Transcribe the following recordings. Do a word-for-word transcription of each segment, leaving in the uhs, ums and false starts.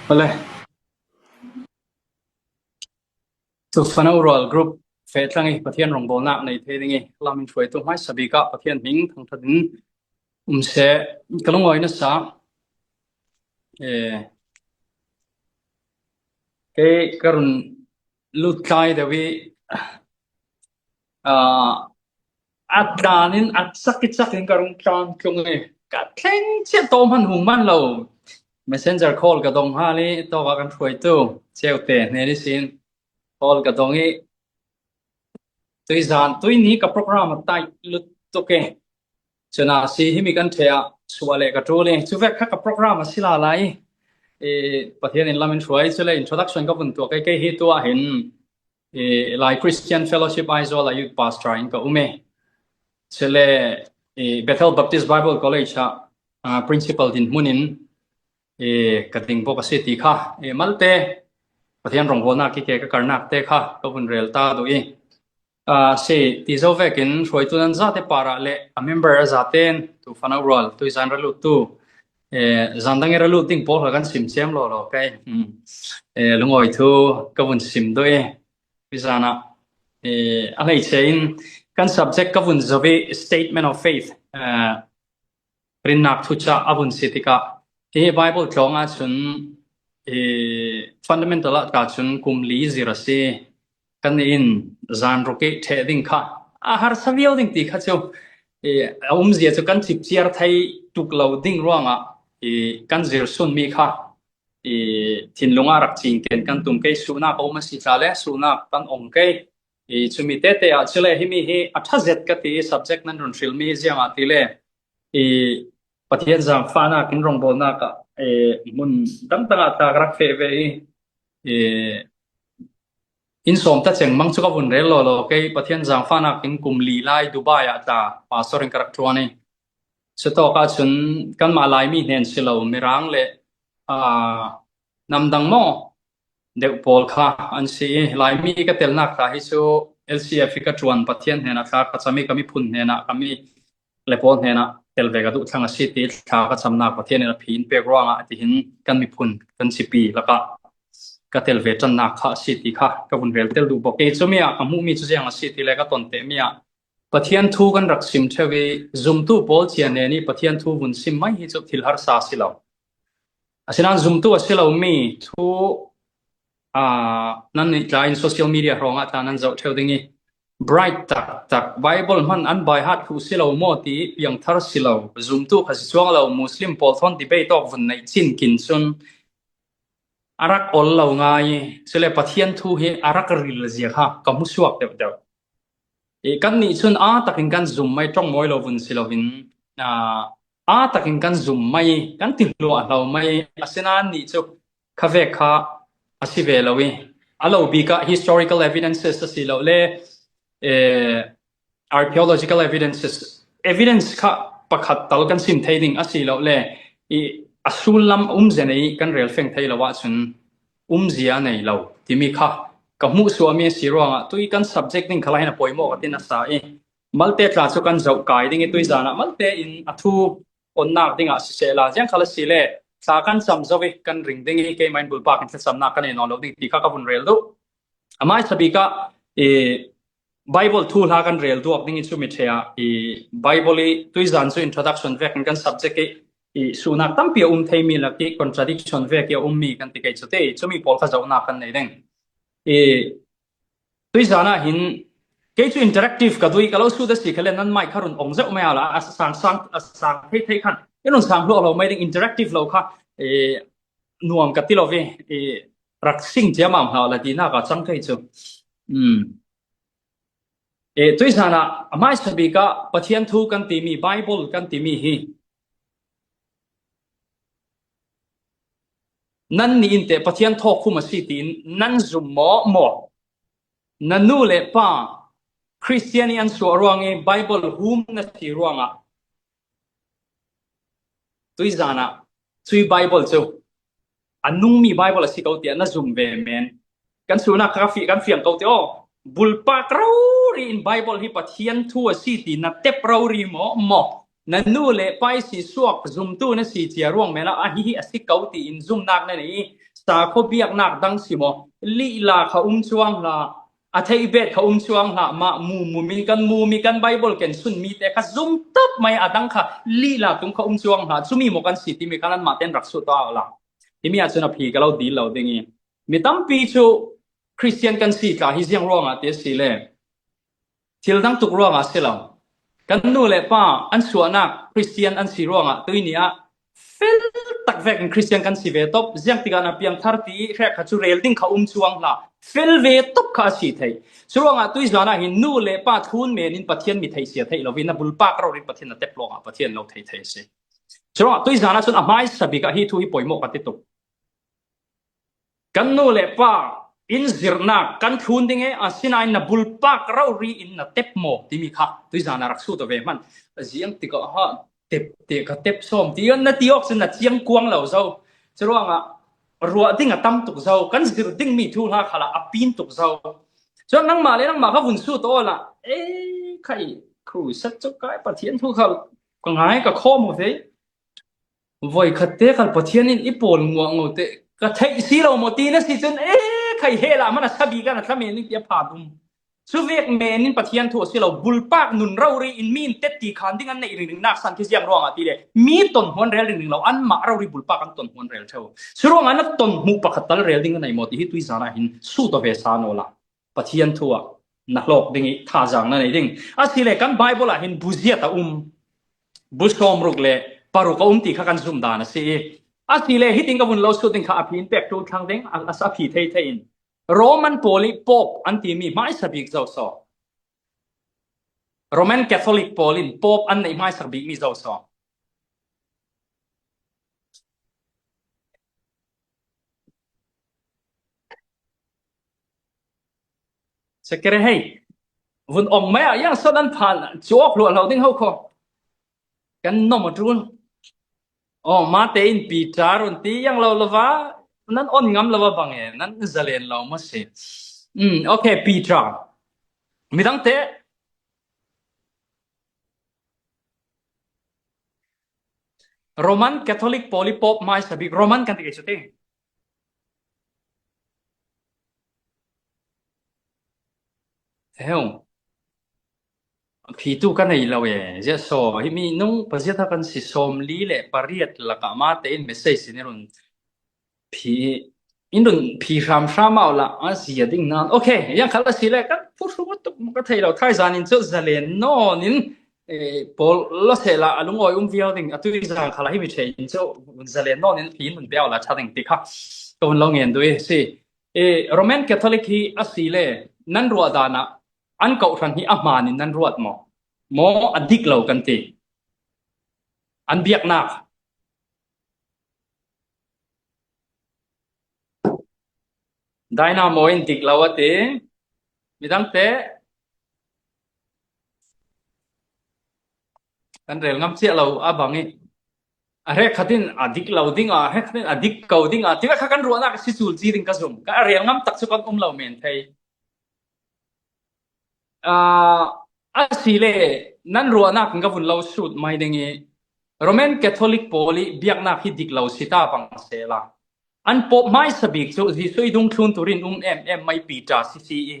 Vale. Tu fanau rual group feh tlang i Pathian rongbawlnak nei thei ding i lamin hruaitu hmaisa bik ah Pathian hming thangṭhat in um seh. Ka lungawi nasa. Eh, kei ka run lut tlai deuh i, ah, a tlan in a cak i cak in ka rung tlan tlung i ka thleng chiah tawm han hung man lo. Messenger call ka dong hal i tawk a kan hruaitu Cheute hnen i sin call ka dong i, tuizan, tuini ka program a tai lut tuk e. Cun a si himi kan ṭheh ah suah leh ka ṭul i, cuvek kha ka program a si lala i, eh, Pathian in lamin hruai, cule introduction ka vun tuak e, kei hi tu ah hin, eh, Lai Christian Fellowship Aizawl a youth pastor in ka um e. Cule, eh, Bethel Baptist Bible College ah, ah, principal dinhmun in, eh, ka ding bawk a si ti kha, eh, malte Pathian rongbawlnak i ke ka karnak te kha ka vun rel ta duh i, ah, si ti zo vekin hruaitu nan zate parah le a member a zaten tu fanau rual tuizan ra lut tu, eh, zan dang i ra lut ding pawl kha kan sim ciam lawlaw kei. Hmm. Eh, lungawi thu ka vun sim duh i, tuizan ah, eh, a hleice in kan subject ka vun zo i Statement of Faith, eh, rinnak thucah a vun si tikah, hi Bible tlawng ah cun, eh, fundamental ah ta cun kum li zir a si. Kan in zan ruk i ṭheh ding kha a harsa viau ding ti kha cu, eh, a umzia cu kan cipciar thei tuk lo ding ruangah, eh, kan zir sunmi kha, eh, thinlung ah rak cingken kan tum kei, suhnak a um a si tla le suhnak kan ong kei. Eh, cumi tete ah cule himi hi a ṭha zet ka ti i subject nan run hrilmi hi ziangah ti le, i Pathian zaangfahnak in rongbawlnak ah, eh, hmun dangdang ah tla ka rak feh ve i, eh, inn sawm ta cengmang cu ka vun rel lawlaw kei. Pathian zaangfahnak in kum li lai Dubai ah tla pastor in ka rak ṭuan i, cutawk ah cun kanmah Laimi hnen si lo, Mirang le, ah, namdang maw deuh pawl kha an si i, Laimi ka telnak tla hi cu L C F i ka ṭuan Pathian hnenah tla ka cam i, ka miphun hnenah, ka mi le pawl hnenah tel ve ka duh thlang a si ti, tla ka camnak Pathian in a phi in pek ruangah tihin kan miphun kan cipi lakah ka tel ve ṭannak kha a si ti kha ka vun rel tel duh bawk i, cumi ah ka hmuhmi cu ziang a si ti le ka ton tehmi ah Pathian thu kan rak sim ṭheu i, zumtu pawl cia hnen i Pathian thu vun sim mai hi cu thil harsa a si lo. Asinain zumtu a si lomi thu, aa, nannih tla in social media hrawngah tla nan zoh ṭheu ding i, bright taktak, Bible hman an by heart hluh si lo maw ti piangthar si lo, zumtu kha si cuang lo, Muslim pawl thawn debate awk vun neih cin kin cun a rak ol lo ngai i, cule Pathian thu hi a rak ril zia kha ka hmusuak deuhdeuh. I, kannih cun aa takin kan zum mai, ṭong mawi lo vun si loin, aa, aa takin kan zum mai, kan ti hluahhlo mai. Asinain nih cu kha vek kha a si ve lo i, a lo bik ah historical evidences a si lo le, eh, archaeological evidences, evidence kha pakhat tal kan sim thei ding a si lo le, i, a sullam umzia nei kan rel feng thei lo ahcun umzia nei lo timi kha ka hmuhsuahmi a si ruangah tui kan subject ding khalah hin a poimaw ka tin a sa i, malte tla cu kan zoh kai ding i, tuizan ah malte in a thu onnak dingah sisehla, ziang khal a si le tla kan cam zo i kan ring ding i, keimah in bulpak in thlacamnak kan ei nawn lo ding ti kha ka vun rel duh. A hmaisa bik ah, i, Bible thu hla kan rel duak ding i, cumi ṭheh ah i Bible i tuizan cu introduction vek in kan subject i, i suhnak tampi a um theimi lak i contradiction vek i a ummi kan ti kei cu ti, cumi pawl kha zohnak kan nei ding. I tuizan ah hin kei cu interactive ka duh i, ka lo sut a si kha le nan mic kha run ong zeuh mai a la, a sang, sang, a sang thei thei khan i run sang hluahhlo mai ding, interactive lo kha, i, nuam ka ti lo ve, i, rak sing ciamam hlah la tinak a cang thei cu. Um. E, tuizan ah a hmaisa bik ah Pathian thu kan timi, Bible kan timi hi nannih in teh Pathian thawkkhum a si tiin nan zum maw maw? Na nu le pa Christian i an suah ruang i Bible hum na si ruangah tuizan ah cui Bible cu a nungmi Bible a si ko tiah na zum ve men. Kan suhnak kha ka fi-, kan fiang ko ti aw. Bulpak rori in Bible hi Pathian thu a si ti na tep rori maw maw? Na nu le pa i si suak zumtu na si cia ruang men ah, a hi hi a si ko ti in zumnak na nei i, sakhaw biaknak dang si maw, lihla kha um chuang hlah, a theihbet kha um chuang hlah, mah mumum in kan mumi kan Bible ken sun mite kha zum tap mai a dang kha lihla tung kha um chuang hlah, cumi maw kan si timi kha nanmah ten rak suh ta uh la. Himi ah cun a phi ka lo dil lo ding i, mi tampi cu Khristian kan si tla hi ziang ruangah te si le, thil dang tuk ruangah si lo. Kan nu le pa an suahnak Khristian an si ruangah tuini ah fel tak vekin Khristian kan si ve top, ziang tikah na piangthar ti i hrek kha cu rel ding kha um chuang hlah, fel ve top kha a si thei. Curuangah tuizan ah hin nu le pa thlun men in Pathian mi theihsia theih lo in na bulpak rori Pathian na tep lawngah Pathian lo thei thei a si. Curuangah tuizan ah cun a hmaisa bik ah hi thu hi poimawh ka ti tuk. Kan nu le pa in zirhnak kan thlun ding e, asinain na bulpak rori in na tep maw timi kha tuizan a rak sut aw ve hman. Ziang tikah ha tep te ka tep sawm ti na ti awk cun na ciang kuang lo zo. Curuangah ruah ding a tam tuk zo, kan zir dingmi thu hla khalah a pin tuk zo. Cuan nangmah le nangmah kha vun sut aw la, e khai khusak cu kai Pathian thu kha ka ngai ka khawm aw ve. Voikhat te khal Pathian in i pawl nguah ngo te ka theih si lo maw ti na si cun, e khai he lah man a sabi kan a thlamen in ti a pha dum. Cu vek men in Pathian thu a si lo, bulpak nun rori in mi in tetti khan ding an neih ringring nak san khi ziang ruangah ti le mi ton huan rel ringring lo, anmah rori bulpak an ton huan rel ṭheu. Curuangah na ton hmuh pakhat tal rel ding a nei maw ti hi tuizan ah hin sut aw ve sa naw la. Pathian thu ah na hlawk ding i thazaang na nei ding. Asile kan Bible ah hin bu ziat a um, bu sawmruk le paruk a um ti kha kan zum dan a si i. Asile hitin ka vun lo sut ding kha a phi in pek ṭul thlang ding, a, a phi thei thei in. Roman pawl i Pope an timi hmaisa bik zo saw. Roman Catholic pawl in Pope an neih hmaisak bikmi zo saw. Sekere hei, vun ong mai ah yang so nan phan chuak hluah hlo ding ho kho. Kan nom a tul. Oh, mate in Peter un ti yang lo lova, nan on ngam lova bang e, nan zalen lo ma si. Mm, okay, Peter. Midang te Roman Catholic pawl i Pope hmaisa bik, Roman kan ti kei cu ti. Heu. Phitu ka nei lo e, ziah saw, hi mi nung paziat kan si sawm li le pariat lakah mate in message in i run phi, in run phi hram hram au la, a zia ding nan. Okay, yang khat a si le, kan pu hru tuk ka thei lo, thaizan in cu zalen nawn in, eh, pawl lo se la, a lungawi um viau ding, a tui zan khala hi mi thei in cu zalen nawn in phi in run piau la ṭha ding ti kha, ka vun lo ngen duh i si. Eh, Roman Catholic hi a si le, nan ruah dan ah, an kawhhran hi a hmaan in nan ruat maw? Maw a dik lo kan ti? An biaknak. Dynamo in dik lo a ti. Midang te kan rel ngam ciah lo a bang i. A hrek khat in a dik lo ding a, a hrek khat in a dik ko ding a. Tiva kha kan ruahnak a si cul ci ding ka zum. Ka a rel ngam tak cu kan um lo men thei. Ah, a si le, nan ruahnak in ka vun lo sut mai ding i, Roman Catholic pawl i biaknak hi dik lo si ta bang sela, an Pope hmaisa bik cu Jesuh i dungthlun turin um em em mai Peter si si i,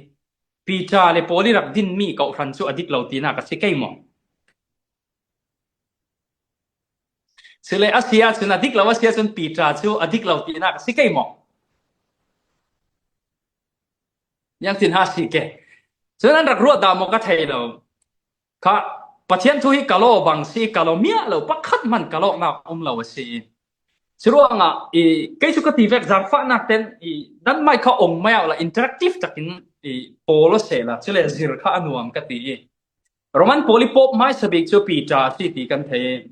Peter le pawl i rak dinmi kawhhran cu a dik lo tinak a si kei maw? Cule a si ahcun a dik lo, a si ahcun Peter cu a dik lo tinak a si kei maw? Niangtin ha si ke. Cun an rak ruah dah maw ka thei lo. Kha Pathian thu hi ka law bang si, ka law miah lo, pakhat hman ka lawhnak um lo a si. Curuangah i, kei cu ka ti vek zaangfahnak ten i, nan mai kha ong mai ah la interactive takin i, pawl a seh la, cule zir kha a nuam ka ti i. Roman pawl i Pope hmaisa bik cu Peter a si ti kan thei.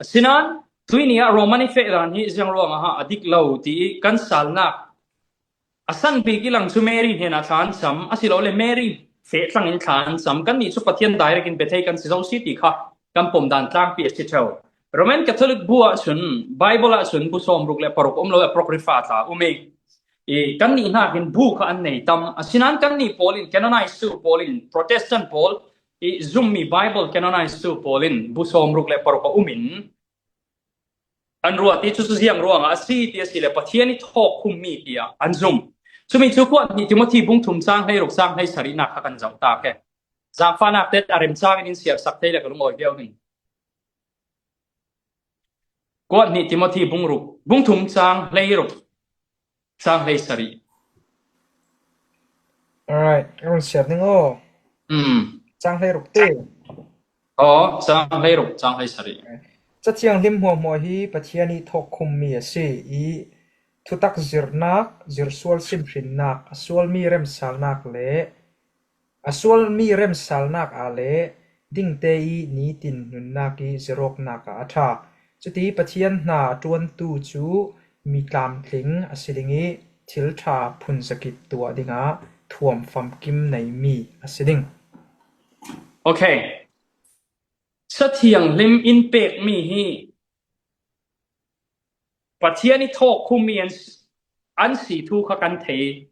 Asinain tuini ah Roman i feh dan hi ziang ruangah a dik lo ti i kan salnak a san bik i lang cu Mary hnenah thla an cam, asilole Mary feh tlang in thla an cam. Kannih cu Pathian direct in pe thei kan si zo si ti kha kan pom dan tlangpi a si ṭheu. Roman Catholic bu ah cun, Bible ah cun bu sawmruk le paruk um lo, Apocrypha tla um i, i kannih hnakin bu kha an nei tam. Asinain kannih pawl in, canonized tu pawl in, Protestant pawl i zummi Bible canonized tu pawl in bu sawmruk le paruk a um in, An ruah ti chu, chu ziang ruangah a si ti a si le Pathian i thawk khum mi tiah an zum. Chumi chu kuat hnih Timothy bung thum chang hleiruk chang hleisarihnak kha kan zoh ta ke. Zangfahnak tet a remchang in in siarsak thei le ka lungawi viau ding. Kuat hnih Timothy bung ruk, bung thum chang hleiruk, chang hleisarih. Alright, ka run siar ding aw. Um. Chang hleiruk te. Aw, chang hleiruk, chang hleisarih. Cathianghlim hmuahhmuah hi Pathian i thawk khum mi a si i thutak zirnak, zirsual simhrinnak, a sual mi remsalnak le a sual mi remsalnak ah le dingte i nitin nunnak i zirawknak ah a ṭha. Cuti Pathian hna a ṭuantu cu mi tlamtling a si ding i thil ṭha phun zakip tuah dingah thuam famkim neimi a si ding. Okay. Cathianghlim in pekmi hi Pathian i thawk khum mi an, an si thu kha kan thei.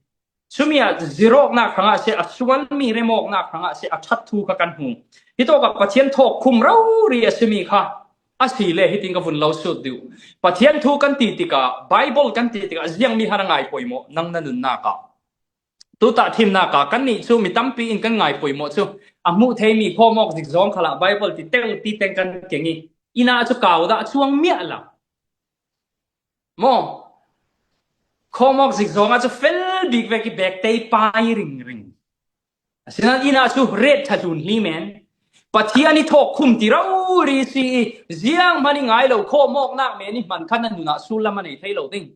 Chumi ah zirawknak hrangah si, a sual mi remawknak hrangah si, a ṭhat thu kha kan hmu. Hitawkah Pathian thawk khum rori a si mi kha a si le hitin ka vun lo sut duh. Pathian thu kan ti tikah, Bible kan ti tikah, ziang mi han a ngai poimawh, nang na nunnak ah. Tuta thimnak ah kannih cu mi tampi in kan ngai poimawh cu, a hmuh theimi khawmawk zikzawng khalah Bible ti teu ti teng kan keng i, inn ah cu kau dah a cuang miah lo. Maw? Khawmawk zikzawng ah cu fel bik vek i bek tei pai ringring. Asinain inn ah cu ret ṭha hlun hli men. Pathian i thawk khum ti rori si i, zianghman i ngai lo khawmawknak men i hman khan na nun ah sullam a nei thei lo ding.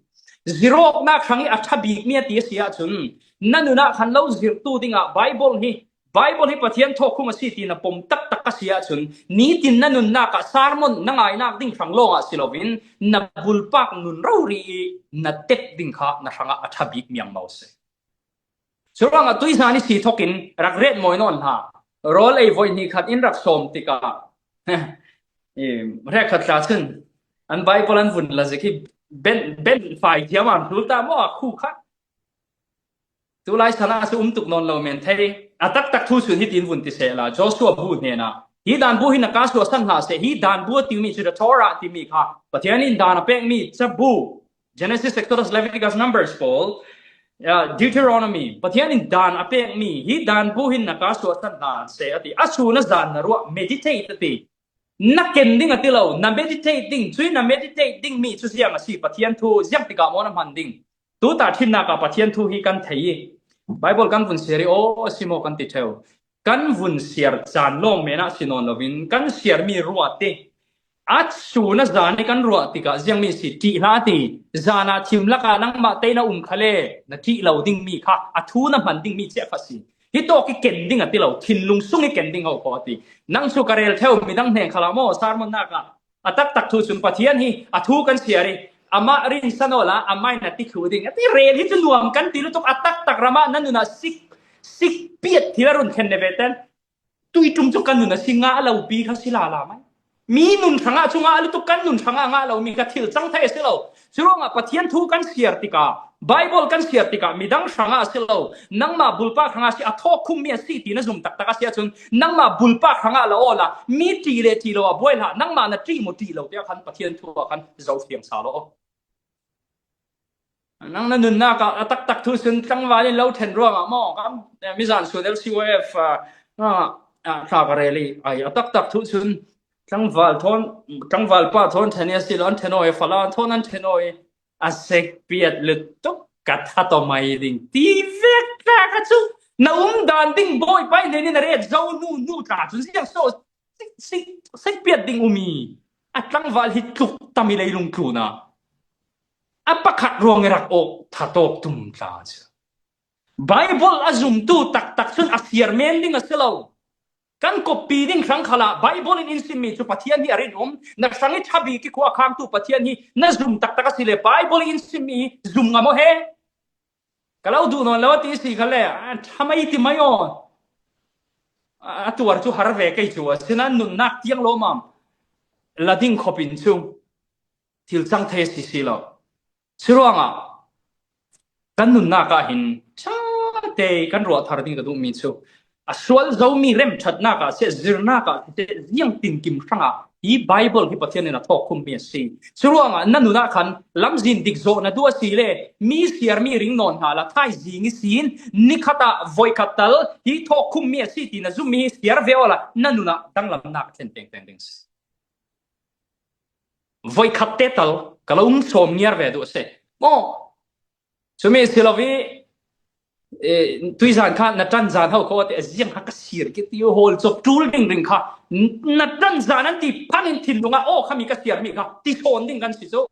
Zirawknak hrang i a ṭha bik mi a ti a si ahcun, na nun ah khan lo zirtu dingah Bible hi, Bible hi Pathian thawk khum a si ti na pom taktak a si ahcun, nitin na nunnak ah sermon na ngainak ding hrang lawngah si loin, na bulpak nun rori i na tep ding kha na hrangah a ṭha bik miangmo si. Curuangah tuizan i si thokin rak ret mawi nawn hlah. Rawl ei voi hnih khat in rak sawm tikah, em, hrekkhat tla cun an Bible an vun la zik hi ben, ben fai thiam an hlul ta maw a khu kha. Tulai san ah cu um tuk nawn lo men thei. A taktak thu cun hitin vun ti sehla, Joshua bu hnenah, hi dan bu hi na ka suahsan hlah seh, hi dan bu a timi cu the Torah timi kha Pathian in dan a pekmi cabu, Genesis, Exodus, Leviticus, Numbers pawl, uh, Deuteronomy, Pathian in dan a pekmi hi dan bu hin na ka suahsan hlah seh a ti. A sun a zan na ruah, meditate a ti. Na ken ding a ti lo, na meditate ding, cui na meditate ding mi cu ziang a si, Pathian thu ziang tikah maw na hman ding. Tuta thimnak ah Pathian thu hi kan thei i, Bible kan vun siar i, aw, a si maw kan ti ṭheu. Kan vun siar caan lawng men ah si nawn loin, kan siarmi ruah ti. A sun a zan i kan ruah tikah ziangmi si ṭih hlah a ti. Zan ah thim lakah nangmah tei na um kha le na ṭih lo dingmi kha a thu na hman dingmi cia kha si. Hi tawk i ken ding a ti lo, thinlung sung i ken ding ho kho a ti. Nang cu ka rel ṭheu midang hnen khalah maw, sermon nak ah a taktak thu cun Pathian hi a thu kan siar i, amah rinsan awla amah in a ti thlu ding a ti. Rel hi cu nuam kan ti lutuk, a taktak ram ah na nun ah sik, sik piat thil a run khen ne ve ten. Tui ṭum cu kan nun a si ngah lo pi kha si lala mai. Mi nun hrangah cu ngah lutuk, kan nun hrangah ngah lomi kha thil cang thei a si lo. Curuangah Pathian thu kan siar tikah, Bible kan siar tikah midang hrangah a si lo, nangmah bulpak hrangah a si, a thawk khummi a si ti na zum taktak a si ahcun, nangmah bulpak hrangah la awla mi ṭih le ṭih lo ah buai hlah, nangmah na ṭih maw ṭih lo tiah khan Pathian thu ah khan zoh fiang sal aw. Nang na nunnak ah a taktak thu cun tlangval in lo ṭhen ruangah maw? Kam, eh, mizan sun L C Y F, ah, ah, ah, hla ka rel i, ai, a taktak thu cun tlangval thawn, tlangval pa thawn ṭhen i a si lo, an ṭhen aw i, fala thawn an ṭhen aw i, a sekpiat lutuk ka that aw mai ding ti vek tla ka cu. Na um dan ding Bawipa in na ret zo nu, nu tla cun ziang so sik, sik, sekpiat ding um i, a tlangval hi tluk tam i leilung tlun ah a pakhat ruang i rak awk that awk tum tla cu. Bible a zumtu taktak cun a siar men ding a si lo. Kan koppi ding hrang khalah Bible in in simmi cu Pathian hi a rin um. Na hrang i ṭha bik i khua a khangtu Pathian hi na zum taktak a si le Bible in simmi hi zum ngam aw he. Ka lo duh nawn lo a ti si kha le, a ṭha mai ti mai aw. A, a tuar cu har ve kei cu, asinain nunnak tiang lo mam la ding khop in cu thil cang thei a si si lo. Curuangah kan nunnak ah hin ṭha te kan ruah thar ding ka duhmi cu a sual zomi remthatnak ah seh, zirnak ah seh, ziang tinkim hrangah hi Bible hi Pathian in a thawkkhummi a si. Curuangah na nunah khan lamzin dik zawh na duh a si le, mi siarmi ring nawn hna la, thaizing i sin, nikhat ah voikhat tal hi thawkkhummi a si ti na zummi hi siar ve awla na nunah danglamnak a thlen tengteng ding si. Voikhat te tal ka lo um sawm ngiar ve duh a si. Maw, cumi si lo i, eh, tuizan kha na ṭanzan ho kho a ti a, ziang kha ka siar ki ti hawl cop ṭul ding ding kha, na ṭanzan an ti phan in thinlung ah aw kha mi ka siarmi kha ti sawn ding kan si cu.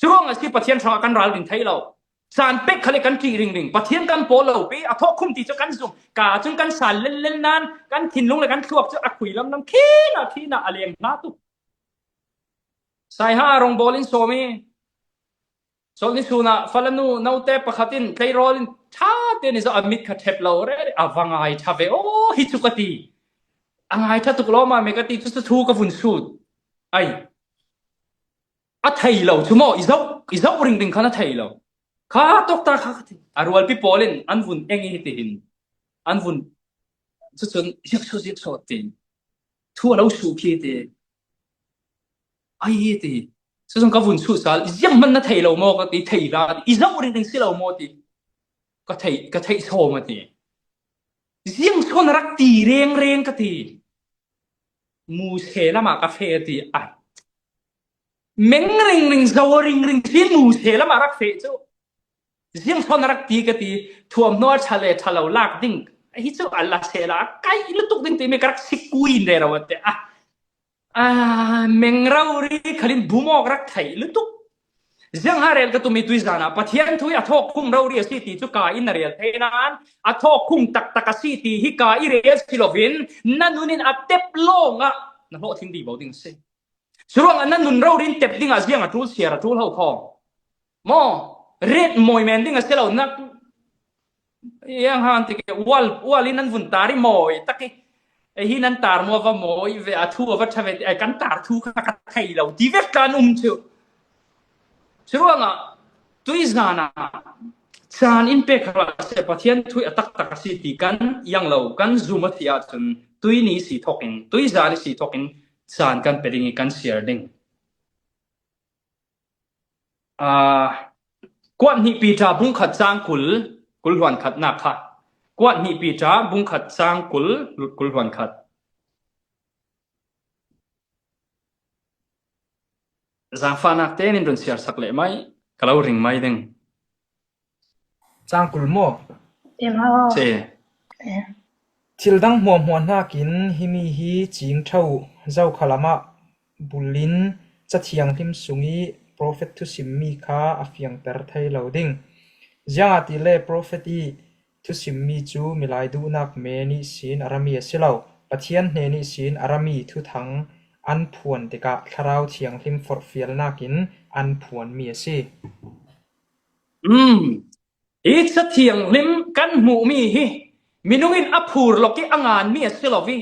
Curuangah si Pathian hrangah kan ral ding thei lo. Caan pek khal le kan ṭih ringring. Pathian kan pawl lo pi, a thawkkhum ti cu kan zumh. Ka cun kan sal lellel nan, kan thinlung le kan thluak cu a khui lamlam khin ah, khin ah a leng hna tuk. Saiha rawngbawl in sawm i, Sawlni sun ah falanu note pakhat in tleirawl in ṭha tein i zoh, a mit kha ṭhep lo rere, a va ngai ṭha ve. Aw, hi cu ka ti. A ngai ṭha tuk lawmam e ka ti, cucu thu ka vun sut. Ai. A thei lo cu maw, i zoh, i zoh ringring khan a thei lo. Kha tawkta kha ka ti. A rualpi pawl in an vun eng i tihin an vun, cucun zikso zikso ti. Thu a lo suh khi ti. Ai ti. Cucun ka vun suh sal, ziang hman na thei lo maw ka ti, thei la, i zoh ringring si lo maw ti. Ka thei, ka theih sawm a ti. Ziang sawn a rak ti rengreng ka ti. Muse lamah ka feh a ti. Ai. Meng ringring, zo ringring si muse lamah rak feh cu. Ziang sawn a rak ti ka ti, thuam hnu a ṭha le ṭha lo lak ding. Hi cu a la sehla a kaih lutuk ding timi ka rak si kui in rero a ti. A, a, meng rori khalin bumawk rak theih lutuk. Ziang ha rel ka tumi tuizan ah Pathian thu i a thawkkhum rori a si ti cu ka in a rel thei nan, a thawkkhum taktak a si ti hi ka i rel si loin na nun in a tep lawng ah na hlawhtling vivo ding a si. Curuangah na nun rori in tep dingah ziang a ṭul siar a ṭul ho kho. Maw, ret mawi men ding a si lo nak. Yang han ti ke wal, wal in nan vun tar i mawi tak i. Ei hi nan tar maw va mawi ve, a thu a va ṭha ve, ei kan tar thu kha ka thei lo ti vek kan um cu. Curuangah tuizan ah caan in pek kha a si, Pathian thu a taktak a si ti kan yang lo, kan zum a si ahcun tuini si thawk in, tuizan i si thawk in caan kan pe ding i kan siar ding. Aa, Kuat hnih Peter bungkhat cang kul, kul hluan khatnak kha. Kuat hnih Peter bungkhat cang kul, kul hluan khat. Zaangfahnak tein in run siarsak leh mai, ka lo ring mai ding. Cang kul maw? Em aw. Si. Em. Thil dang hmuahhmuah hnakin himi hi cing ṭha uh, zo khalam ah bulin Cathianghlim sung i profet thusimmi kha a fiangter thei lo ding. Ziangahtile profet i thusimmi cu milai duhnak men ihsin a rami a si lo, Pathian hnen ihsin a rami thuthang an phuan tikah Thlarau Thianghlim forhfialnak in an phuanmi a si. Um, hi Cathianghlim kan hmuhmi hi minung in a phur lok i a nganmi a si lo i,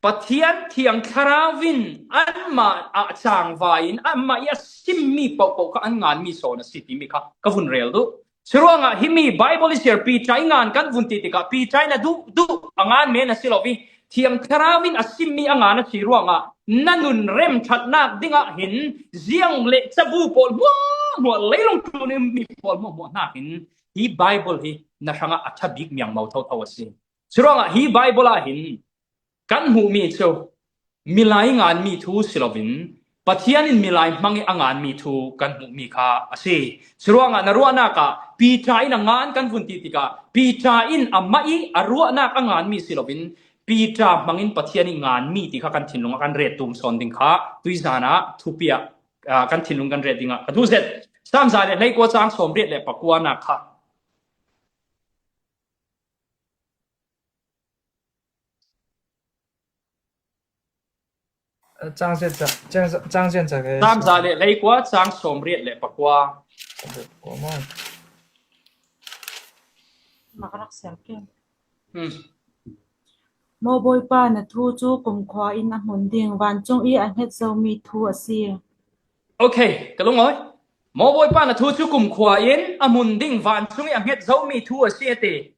Pathian Thiang Thlarau in anmah ah cangvai in anmah i a simmi pohpoh kha an nganmi sawn a si timi kha ka vun rel duh. Curuangah himi Bible i siar Peter i ngan kan vun ti tikah Peter in a duh, duh a ngan men a si lo i, Thiang Thlarau in a simmi a ngan a si ruangah na nun remṭhatnak dingah hin ziang le cabu pawl hmuahhmuah, leilung tlun in mi pawl hmuahhmuah hnakin hi Bible hi na hrangah a ṭha bik miangmo thotho a si. Curuangah hi Bible ah hin kan hmuhmi cu milai i nganmi thu si loin Pathian in milai hmang i a nganmi thu kan hmuhmi kha a si. Curuangah na ruahnak ah Peter in a ngan kan vun ti tikah Peter in amah i a ruahnak a nganmi si loin Peter hmangin Pathian i nganmi ti kha kan thinlung ah kan ret tum sawn ding kha tuizan ah thupi ah, aa, kan thinlung kan ret dingah ka duh zet. Saam za le hleikua cang sawmriat le pakuanak kha. Cang zian ca, cang, cang zian ca ke. Saam za le hleikua cang sawmriat le pakua. Pakua maw? Mak rak siar ke. Hmm. Maw Bawipa, na thu cu kumkhua in a hmun ding, vancung i a hnget zomi thu a si. Okay, ka lungawi. Maw Bawipa, na thu cu kumkhua in a hmun ding, vancung i a hnget zomi thu a si, a ti.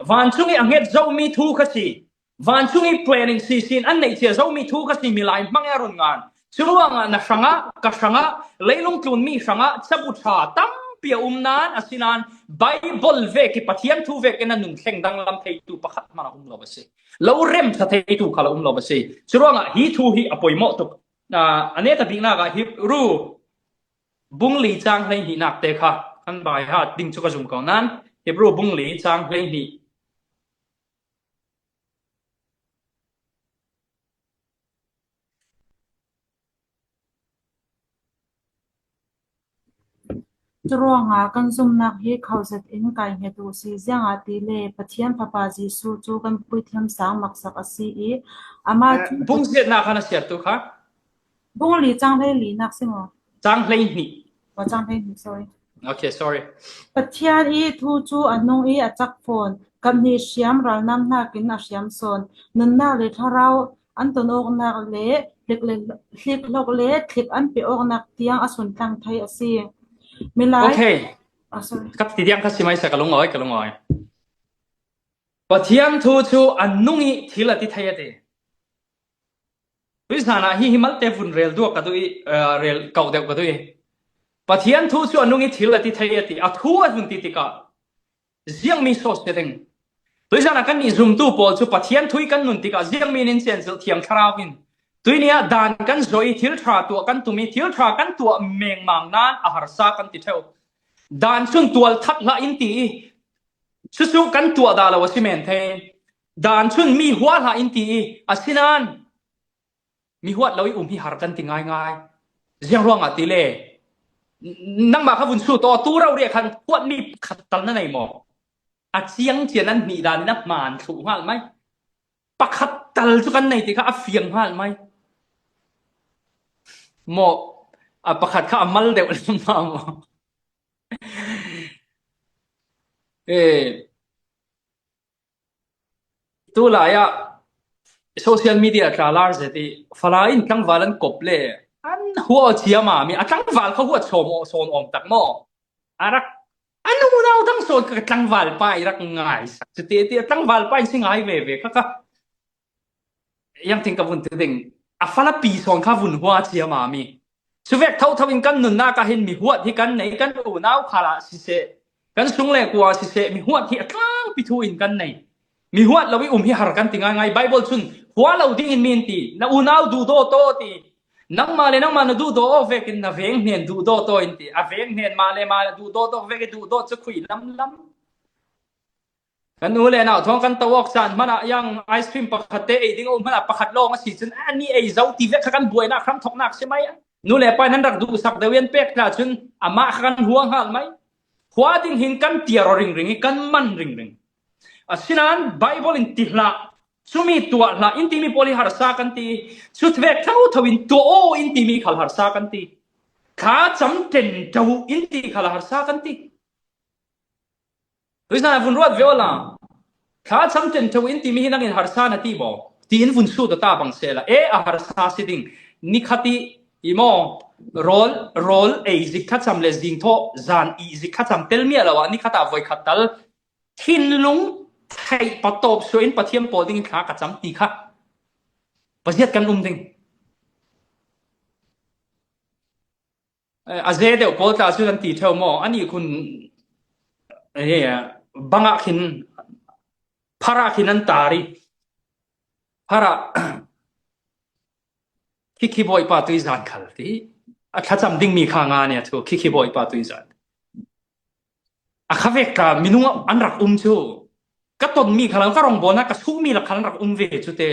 Vancung i a nget Zomi thu kha si. Vancung i planning sisin an neih cia Zomi thu kha si, milai hmang e a run ngan. Churuangah na hrangah, ka hrangah, leilung tlun mi hrangah cabu ṭha tampi a um nan, a sinan Bible vek i Pathian thu vek in a nun thleng danglam theitu pakhat hman a um lo a si. Lo rem ṭha theitu khal a um lo a si. Churuangah hi thu hi a poimawh tuk. A, a neta biknak ah Hebru bung li chang hleihnih nak te kha kan baihat ding cu ka zum ko nan, Hebru bung li chang hleihnih. Curuangah kan zumnak hi khauh zet in kai hnget uh si, ziangahtile Pathian Fapa Jesuh cu kan puithiam sang maksak a si i, amah Eh, cu bung ziatnak khan a siar tu kha. Bung li cang hlei li nak si maw? Cang hlei hnih. Oh, cang hlei hnih, sorry. Okay, sorry. Pathian i thu cu a nung i a cak fawn, kap hnih hriam ralnam hnakin a hriam sawn, nunnak le thlarau an ton awknak le hlik le, hlik hlok le thlik an pe awknak tiang a suntlang thei a si. Milai. Okay. Ah, sorry. Ka ti tiang kha si mai sa ka lungawi, ka lungawi. Pathian thu cu a nung i thil a ti thei a ti. Tuizan ah hi hi malte vun rel duak ka duh i, eh, rel kauh deuh ka duh i. Pathian thu cu a nung i thil a ti thei a ti. A thu a vun ti tikah ziangmi sawh si ding. Tuizan ah kannih zumtu pawl cu Pathian thu i kan nun tikah ziangmi nin cianzilh thiang thlarau in tuini ah dan kan zawi i thil ṭha tuah kan tum i thil ṭha kan tuah mengmang nan a harsa kan ti ṭheu. Dan cun tual that hlah in ti i cucu kan tuah dah lo a si men thei. Dan cun mi hua hlah in ti i a si nan mi huat lo i um hi har kan ti ngaingai. Ziang ruangah ti le, nangmah kha vun sut aw, tu rori ah khan huatmi khat tal na nei maw? A ciang cian an hnih dan in a hmaan thluh hngal mai. Pakhat tal cu kan nei ti kha a fiang hngal mai. Maw, a pakhat kha a mal deuh lam maw? Eh, tu lai ah social media tla lar zet i fala in tlangval an kop le an huat ciam a mi a tlangval kha huat sawm aw, sawn awm tak maw? A rak a nunau dang sawn ka tlangval pa i rak ngaisak cu ti ti a tlangval pa in si ngai veve kha kha. Yang ting ka vun ti ding a falapi sawn kha vun hua ciam a mi. Cuvek thotho in kan nunnak ah hin mi huat hi kan nei, kan unau khal ah siseh, kan sung le kua siseh, mi huat hi a tlangpi thu in kan nei. Mi huat lo i um hi har kan ti ngaingai. Bible cun hua lo ding in mi in ti, na unau duhdaw taw ti. Nangmah le nangmah na duhdaw awk vekin na veng hnen duhdaw taw in ti. A veng hnen mah le mah duhdaw taw vek i duhdaw cu khui lamlam. Kan nu le nau thawng kan to awk caan hmanah yang ice cream pakhat te ei ding a um hmanah pakhat lawng a si cun a ni ei zo ti vek kha kan buainak hramthawknak si mai. Nu le pa in an rak duhsak deuh i an pek hna cun amah kha kan hua hngal mai. Hua ding hin kan tiar aw ringring i kan man ringring. Asinain Bible in ti hlah, cumi tuah hlah in timi pawl hi harsa kan ti. Cu vek thotho in tuah aw in timi khal harsa kan ti. Thla cam ṭenṭo in ti khal harsa kan ti. Tuizan vun ruat ve awla, thla cam ṭenṭo in timi hi nangin harsa na ti maw? Tiin vun sut a ta bang sehla, e, a harsa si ding. Nikhat i, i maw, rawl, rawl ei zik thlacam le zing thawh zan i zik thlacam tel miah lo ah nikhat ah voikhat tal thinlung theih patawp suah in Pathian pawl dingin thla ka cam ti kha paziat kan um ding. Eh, a ze deuh pawl tla cu an ti ṭheu maw? An ihkhun, eh, bangah khin, pharah khin an tar i, pharah, khikhi Bawipa tuizan khal ti. A thlacam dingmi kha nga nia cu, khikhi Bawipa tuizan. A khavek tla minung an rak um cu. Ka tonmi khal, ka rongbawlnak, ka suhmi lak khal an rak um ve cu te.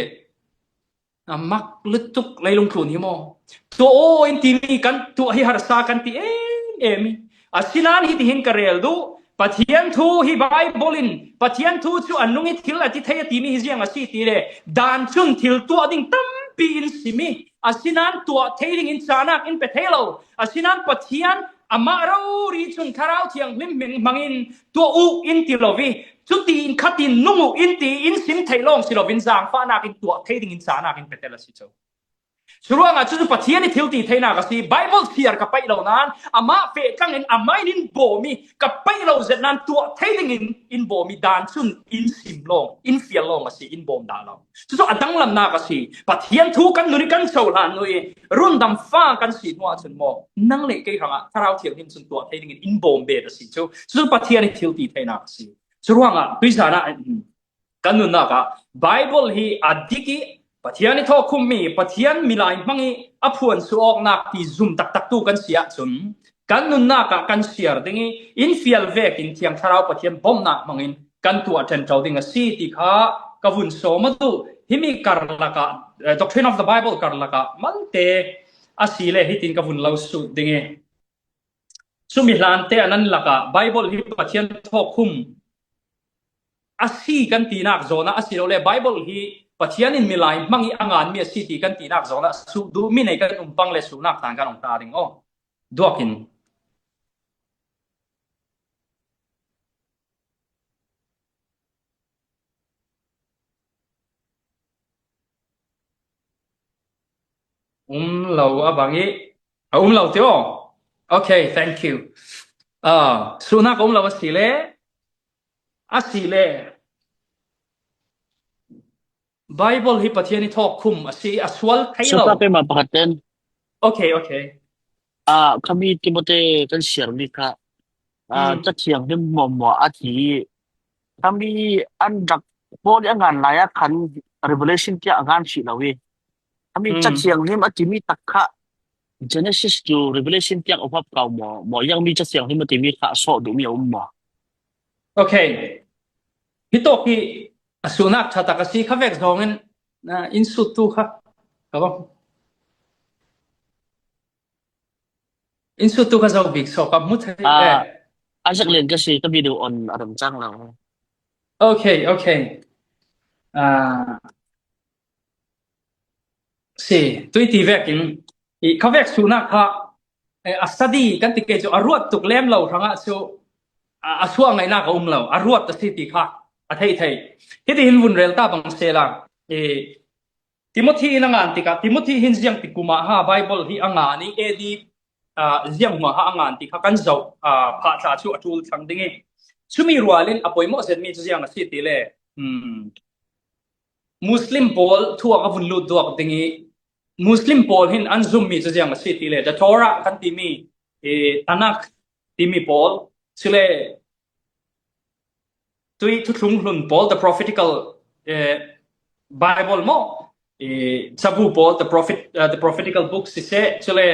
A mak lutuk leilung tlun hi maw? Tuah aw in timi kan tuah hi harsa kan ti em em i. Asinain hitihin ka rel duh. Pathian thu hi Bible in, Pathian thu cu a nung i thil a ti thei a timi hi ziang a si ti le, dan cun thil tuah ding tampi in sim i, asinain tuah thei dingin cahnak in pe thei lo. Asinain Pathian amah rori cun Thlarau Thianghlim hmangin tuah uh in ti lo i, cuti in khat in nung uh in ti in sim thei lawng si loin zaangfahnak in tuah thei dingin cahnak in pe tel a si cu. Curuangah cucu Pathian i thilti theinak a si. Bible siar ka paih lo nan, amah feh tlangin amah in in bawm i ka paih lo zet nan tuah thei dingin in bawm i dan cun in sim lawng, in fial lawng a si, in bawm dah lo. Cucu a danglamnak a si. Pathian thu kan nun i kan cohlan nu i rundam fa kan si hnuah cun maw, nang le kei hrangah Thlarau Thianghlim cun tuah thei dingin in bawm bet a si cu. Cucu Pathian i thilti theinak a si. Curuangah tuizan ah kan nunnak ah Bible hi a dik i Pathian i thawhkhummi, Pathian milai hmang i a phuansuh awknak ti zum taktak tu kan si ahcun kan nunnak ah kan siar ding i in fial vekin Thiang Thlarau Pathian bawmhnak hmangin kan tuah ṭanṭo ding a si ti kha ka vun sawm a duh. Himi karlak ah, eh, Doctrine of the Bible karlak ah malte a si le hitin ka vun lo sut ding i cumi hlante a nan lakah Bible hi Pathian thawhkhum a si kan tinak zawn ah, asilole Bible hi Pathian in milai hmang i a nganmi a si ti kan tinak zawn ah suh duhmi nei kan um pang le suhnak tan kan ong ta ding aw. Duak in um lo a bang i, a um lo ti aw. Okay, thank you. Ah, suhnak a um lo a si le, a si le Bible hi Pathian i thawhkhum a si, a sual thei lo. Supa keimah pakhat ten. Okay, okay. Ah, khami Timothy kan siarmi kha, ah, Hmm. Cathiang him hmuahhmuah a ti. Khami an rak Paul i a ngan lai ah khan Revelation tiah a ngan hrih lo i. Khami Hmm. Cathiang him a timi tak kha Genesis to Revelation tiang a huap kau maw, maw yang mi Cathiang him a timi kha a sawh duhmi a um maw? Okay. Hi tawk hi a suhnak ṭha tak a si kha vek zawngin, ah, in sut tu kha. Ka bang. In sut tu kha zo bik so ka hmu thei. Ah, eh. A zak lian ka si, ka video on a rem cang lo. Okay, okay. Ah, si, tui ti vekin, i kha vek suhnak kha, eh, a study kan ti kei cu a ruat tuk lem lo hrangah cu, a, a suah ngaihnak a um lo, a ruat a si ti kha a theih theih. Hiti hin vun rel ta bang sehla, i Timothy in a ngan tikah, Timothy hin ziang ti kum ah ha Bible hi a ngan i A D, ah, ziang hmua ha a ngan ti kha kan zoh, ah, phah thla cu a ṭul thlang ding i. Cumi rual in a poimawh zetmi cu ziang a si ti le, hmm, Muslim pawl thu a ka vun lut duak ding i, Muslim pawl hin an zummi cu ziang a si ti le, the Torah kan timi, eh, Tanakh timi pawl, cule tui thuthlung hlun pawl, the prophetical, eh, Bible maw, eh, cabu pawl, the prophet, uh, the prophetical books siseh, cule,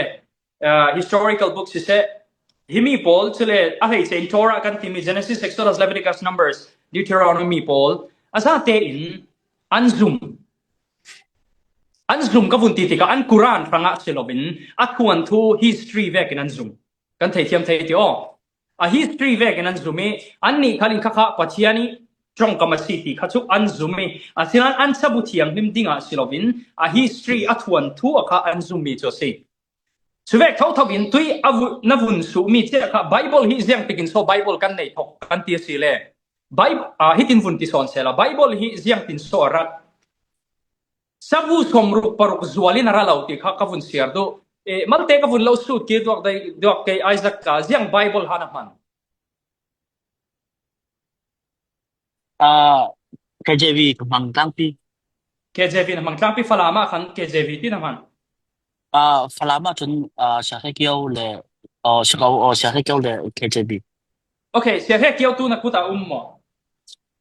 uh, historical books siseh, himi pawl, cule a hleice in Torah kan timi Genesis, Exodus, Leviticus, Numbers, Deuteronomy pawl, a zate in an zum. An zum ka vun ti tikah an Quran hrangah si loin a thuanthu history vekin an zum. Kan theithiam thei ti aw. A history vekin an zum i, annih khal in khakha Pathian i ṭongkam a si ti kha cu an zum i, asinain an cabu thianghlim dingah si loin a history a thuanthu a kha an zummi cu a si. Cuvek thotho in tui a vu-, na vun suhmi cia kha Bible hi ziangtikin so Bible kan nei thok kan ti a si le. Bible, ah, hitin vun ti sawn sehla, Bible hi ziangtin so a rat. Cabu sawmruk paruk zual in a ra lo ti kha ka vun siar duh. Eh, malte ka vun lo sut kir duak dai, duak kei Isaac ka ziang Bible ha na hman. Ah, K J V ka hmang tlangpi. K J V na hmang tlangpi, Falam ah khan K J V ti na hman. Ah, Falam ah cun, ah, Sia Hre Kio le, oh, Sia Kio, oh, Sia Hre Kio le K J V. Okay, Sia Hre Kio tu na kut ah um maw?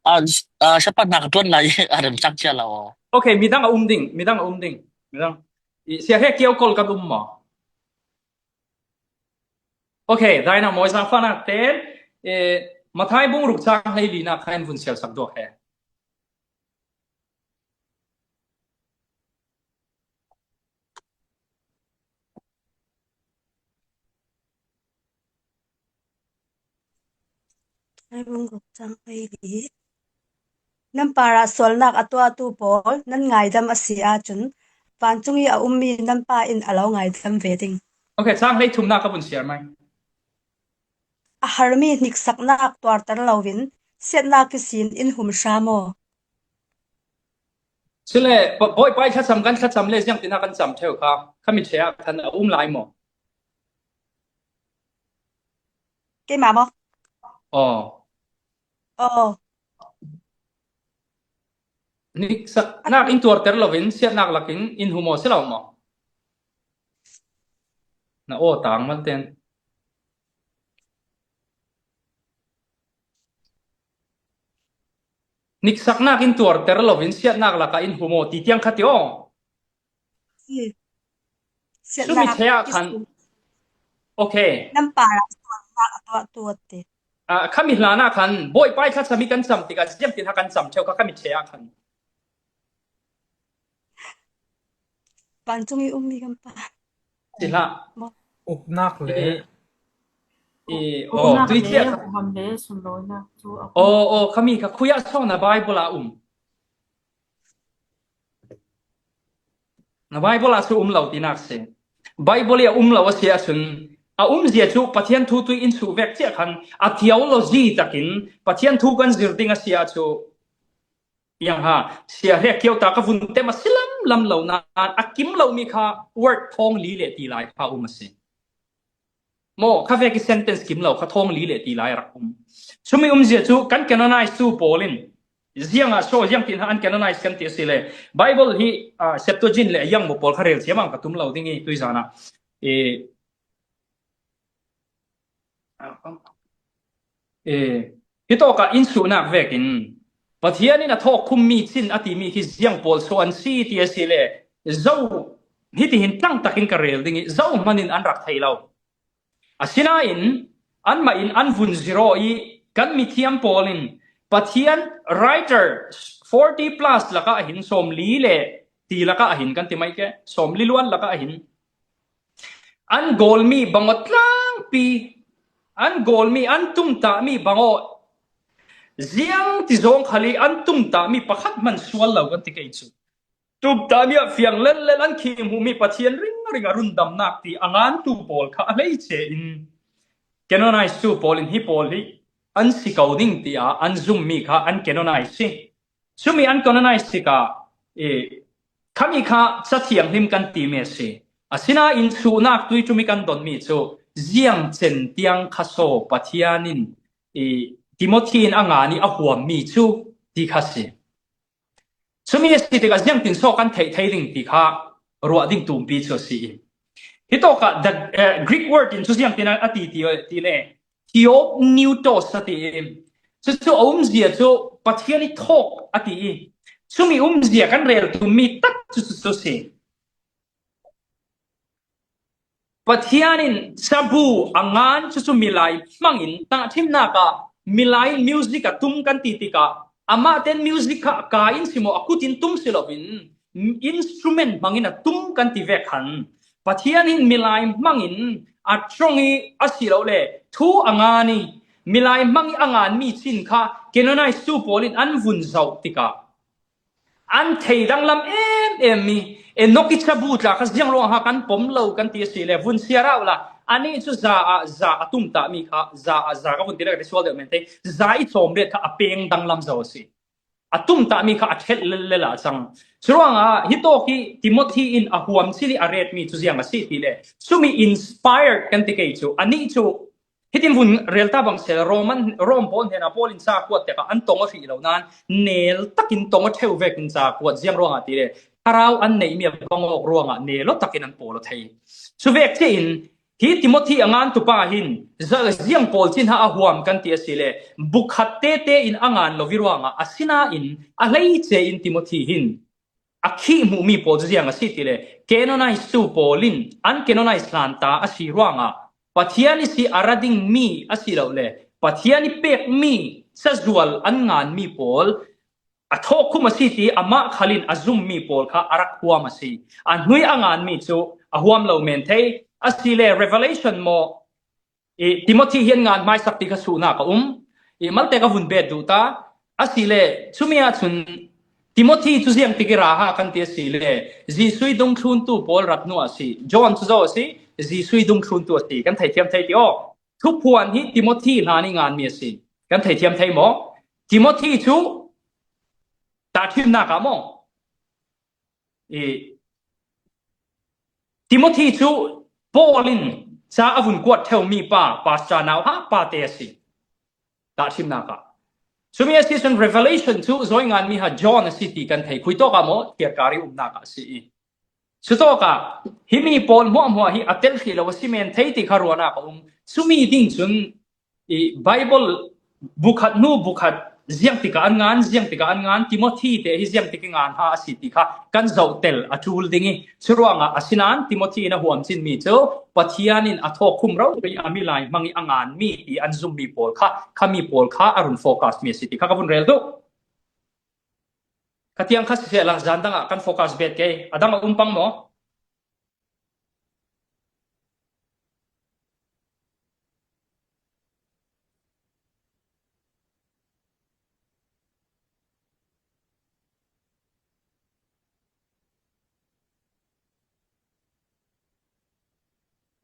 Ah, s-, ah, siapa nak tuan lai, a rem cang cia lo. Okay, midang a um ding, midang a um ding, midang. I, Sia Hre Kio kol kan um maw? Okay, daina mawi zaangfahnak ten, eh, Matthai bung ruk cang hleili nak kha in vun sialsak duak he. Matthai bung ruk cang hleili. Nan parah sualnak a tuahtu pawl, nan ngaidam a si ahcun, vancung i a ummi nan Pa in a lo ngaidam ve ding. Okay, cang hleithumnak ka vun siar mai. A harmi hniksaknak tuarter loin, siatnak ihsin in hum hram aw. Cule, Bawipa i thlacham kan thlacham le ziangtin a kan cham theu kha, kha mi thea khan a um lai maw? Keima maw? Aw. Aw. Niksaknak in tuarter loin siatnak lakin in humaw si lo maw? Na aw tang man ten. Niksaknak in tuarter loin siatnak laka in humaw ti tiang kha ti aw. Sumi thea khan. Okay. Nampa la tuat tuat te. Ah, kha mi hlana khan Bawipa i thlacham i kan cham tikah ziangtin ha kan cham theu kha kha mi thea khan. Pancung i um mi kan pa. Sila. Uknak le. Eh, oh, tui le, thea khan. Ukam le sunlawinak cu a. Oh, oh, kha mi kha khuya sawna Bible a um. Na Bible ah cu um lo tinak si. Bible i a um lo a si ahcun a umzia cu Pathian thu tui in suh vek cia khan a theology takin Pathian thu kan zir ding a si ahcun, iang ha, sia he kio ta ka vun tem a si lam lam lo nain a kim lo mi kha word thawng li le ti lai kha um a si. Maw, kha vek i sentence kim lo kha thawng li le ti lai a rak um. Sumi umzia cu kan canonize tu pawl in ziangah saw ziang tin ha an canonize kan ti a si le. Bible hi, ah, Septuagint le a yang maw pawl kha rel ciamang ka tum lo ding i tui zan ah. Eh, eh, hi tawk ah in suhnak vekin Pathian in a thawk khum mi cin a timi khi ziang pawl saw an si ti a si le. Zo hiti hin tlang takin ka rel ding i zo hman in an rak thei lo. Asinain anmah in an vun ziraw i kan mithiam pawl in Pathian writer forty plus lakah hin sawmli le ti lakah hin kan ti mai ke, sawmli luan lakah hin an gawlmi bangaw tlangpi, an gawlmi, an tumtahmi bangaw ziang ti zawng khal i an tumtahmi pakhat hman sual lo kan ti kei cu. Tumtahmi ah fiang lellel an khi hmuhmi Pathian ringring a rundamnak ti a ngantu pawl kha a hleice in canonize tu pawl in hi pawl hi an si ko ding tiah an zummi kha an canonize si. Sumi an canonize tikah, eh, khami kha Ca Thianghlim kan timi a si. Asinain suhnak tui tumi kan donmi cu ziang cen tiang kha saw Pathian in, eh, Timothy in a ngan i a huammi cu ti kha si. Sumi a si tikah ziangtin saw kan theih thei ding ti kha ruah ding tumpi cu a si i. Hi tawkah the, eh, Greek word in cu ziangtin a ti, ti, ti le, theopneustos a ti i. Cucu a umzia cu Pathian i thawk a ti i. Sumi umzia kan rel tummi tak cucu cu si. Pathian in cabu a ngan cucu milai hmangin tahṭhimnak ah milai in music a tum kan ti tikah amah ten music kha a ka in si maw a kut in tum si loin instrument hmangin a tum kan ti vek khan Pathian in milai hmangin a ṭong i a si lo le thu a ngan i milai hmang i a nganmi cin kha canonize tu pawl in an vun zoh tikah an thei danglam em em mi, Enok i cabu tla kha ziang ruangah kan pom lo kan ti a si le, vun siar uh la, anih cu za ah za a tumtahmi kha, za ah za ka vun ti le ka ti sual deuh men thei, za i cawm riat kha a peng danglam zo a si. A tumtahmi kha a ṭhelh lel lel ah a cang. Curuangah hi tawk hi Timothy in a huam cil i a retmi cu ziang a si ti le, sumi inspired kan ti kei cu, anih cu Hitin vun rel ta bang seh, Roman, Rom pawl hnenah Paul in ca kuat tikah an tong aw hrih lo nain nel takin tong aw ṭheu vekin ca kuat ziang ruangah ti le thlarau an neihmi a bang awk ruangah nel aw takin an pawl aw thei. Cuvek cia in hi Timothy a ngantu pa hin za-, ziang pawl cin ha a huam kan ti a si le bukhat tete in a ngan lo i ruangah asinain a hleice in Timothy hin a khih hmuhmi pawl cu ziang a si ti le, canonize tu pawl in an canonize hlan ta a si ruangah Pathian i si a ra dingmi a si lo le, Pathian i pekmi cazual an nganmi pawl a thawkkhum a si ti amah khal in a zummi pawl kha a rak huam a si. A hnuih a nganmi cu a huam lo men thei a si le, Revelation maw, I, Timothy hi an ngan hmaisak ti kha suhnak a um. I, malte ka vun bet duh ta. A si le, cumi ah cun Timothy cu ziang tik i ra ha kan ti a si le, Jesuh i dungthluntu pawl rat hnu a si. John cu zo a si, Jesuh i dungthluntu a si. Kan theithiam thei ti aw. Thuphuan hi Timothy hlan i nganmi a si. Kan theithiam thei maw? Timothy cu tahṭhimnak ah maw? I, Timothy cu Paul in ca a vun kuat ṭheu mi pa, pastor nauhak pa te a si. Tahṭhimnak ah. Cumi a si cun Revelation cu zawi ngan mi ha John a si ti kan thei. Khui tawk ah maw, tiarkar i umnak ah a si i. Cutawk ah, himi pawl hmuahhmuah hi a tel hrih lo a si men thei ti kha ruahnak a um. Cumi ding cun i Bible bukhat hnu bukhat ziangtik ah an ngan, ziangtik ah an ngan, Timothy te hi ziangtik i ngan ha a si ti kha kan zoh tel a ṭul ding i, curuangah a si nain Timothy in a huam cin mi cu Pathian in a thawk khum rori a milai hmang i a ngan mi ti an zum mi pawl kha, kha mi pawl kha a run focus mi a si ti kha ka vun rel duh. Ka tiang kha siseh la, zan dang ah kan focus bet ke, a dang a um pang maw?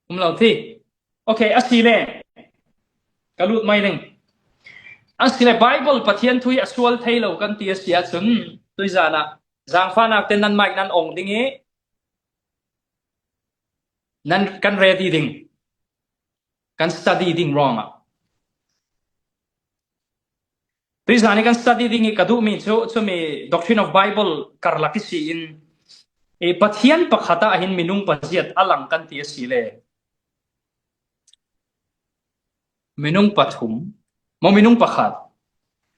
Um lo thi. Okay, a si le. Ka lut mai ding. A si le Bible Pathian thu hi a sual thei lo kan ti a si ahcun, tuizan ah zangfahnak te nan mic nan ong ding i, nan kan ready ding, kan study ding ruangah. Tuizan i kan study ding i ka duhmi cu, cumi Doctrine of Bible karlak i si in, i Pathian pakhat ah hin minung paziat a lang kan ti a si le, minung pathum, maw minung pakhat.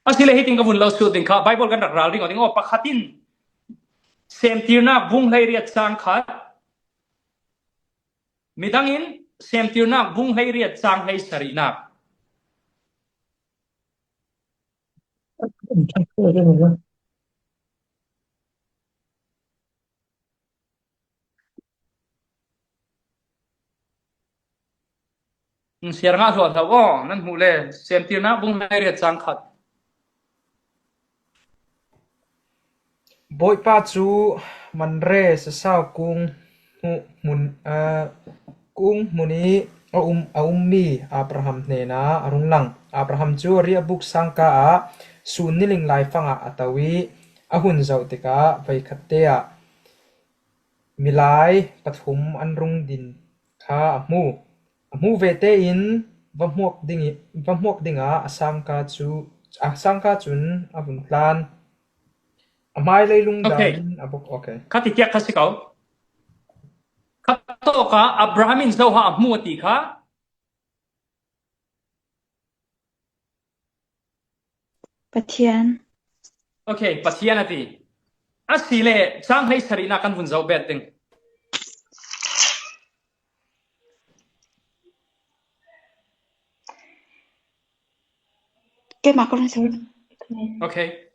A si le hitin ka vun lo sut ding kha, Bible kan rak ralring aw ding aw, pakhat in Semtirnak bung hleiriat cang khat, midang in Semtirnak bung hleiriat cang hleisarihnak. Siar ngah hluah hlah aw, nan hmuh le, Semtirnak bung hleiriat cang khat. Bawipa cu Manre sasau kung hmuh hmun, aa, kung hmun i a um, a ummi Abraham hnenah a rung lang. Abraham cu riahbuk sangka ah sun niling laifang ah a to i a hun zoh tikah voikhat te ah milai pathum an rung din kha a hmu. A hmu ve tein va hmuak ding i, va hmuak dingah a sangka cu, a sangka cun a vun tlan. A hmai leilung Okay. dan in a bok. Okay. Kha ti tiak kha si ko. Kha tawk ah Abraham in zoha a hmu a ti kha. Pathian. Okay, Pathian a ti. A si le, cang hleisarihnak kan vun zoh bet ding. Keimah ka run Okay.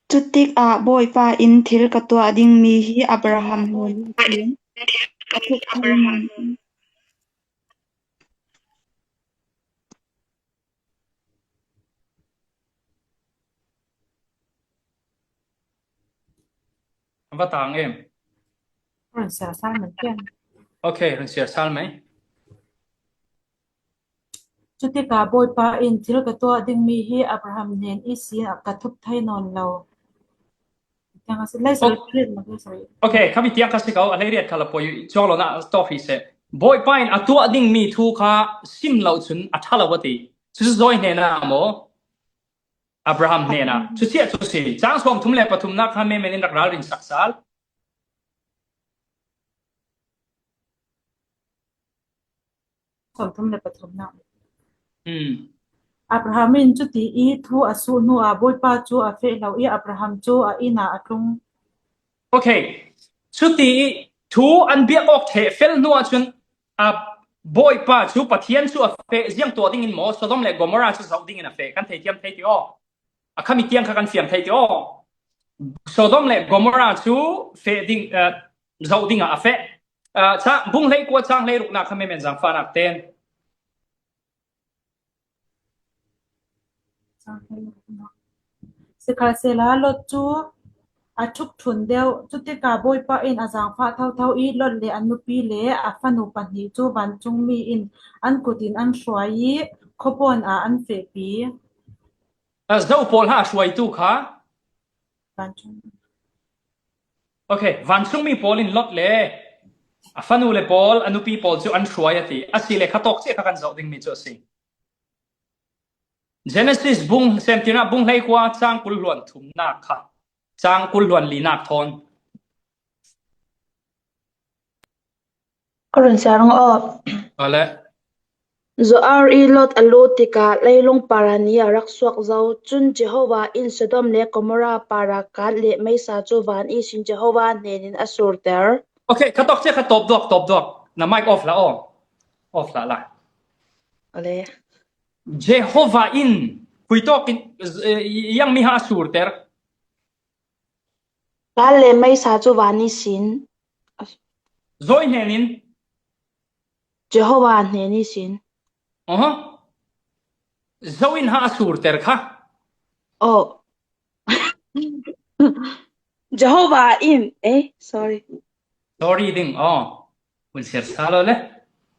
Cutik ah Bawipa in thil ka tuah dingmi hi Abraham hnen in ka thuk thei nawn. Va tang em? Run siar sal mai tiang. Okay, run siar sal mai. Cutikah Bawipa in thil ka tuah dingmi hi Abraham hnen ihsin ka thuk thei nawn lo. Tiang a si, lai sal, oh. Lai sal. Okay, kha mi tiang kha si ko, a hleiriat kha la poi, cuang lo na, stop hi se. Bawipa in a tuah dingmi thu kha sim lo cun a ṭha lo a ti. Cucu zawi hnenah maw? Abraham hnenah. Cuchiah cu si. Cang sawmthum le pathumnak kha menmen in rak ralrin sak sal. Sawmthum le pathumnak. Hmm. Abraham in cuti i thu a suh hnu ah Bawipa cu a feh lo i Abraham cu a inn ah a tlung. Okay. Cuti i thu an biak awk theh fel hnu ah cun a Bawipa cu Pathian cu a feh ziang tuah dingin maw, Sodom le Gomorrah cu zoh dingin a feh, kan theithiam thei ti aw. A khami tiang kha kan fiang thei ti aw. Sodom le Gomorrah cu feh ding, eh, zoh dingah a feh. Eh, ca-, bung hleikua cang hleiruknak kha menmen zangfahnak ten. Sikhalsehla Lot cu a ṭhuk ṭhun deuh. Cutikah Bawipa in a zangfah thotho i Lot le a nupi le a fanu pahnih cu vancungmi in an kut in an hruai i khuapawn ah an fehpi. A zo pawl ha a hruaitu kha Vancung. Okay, vancung mi pawl in Lot le a fanu le pawl, a nupi pawl cu an hruai a ti. A si le khatawk cia kha kan zoh dingmi cu a si. Genesis bung, Semtirnak bung hleikua cang kul hluan thumnak kha, cang kul hluan linak thawn. Ka run siar aw. Ka le. Zoar i Lot a lut tikah leilung parah ni a rak suak zo. Cun Jehovah in Sodom le Gomorrah parah kat le meisa cu van ihsin Jehovah hnenin a surter. Okay, khatawk cia kha tawp duak, tawp duak. Na mic off la aw. Off la la. Ale. Jehovah in khuitawk in, eh, yang mi ha a surter. Kat le meisa cu van ihsin. Zo hnenin. Jehovah hnen ihsin. Aha. Zo in ha a surter kha. Oh. Jehovah in, eh, sorry. Sorry ding, oh. Vun siar sal le.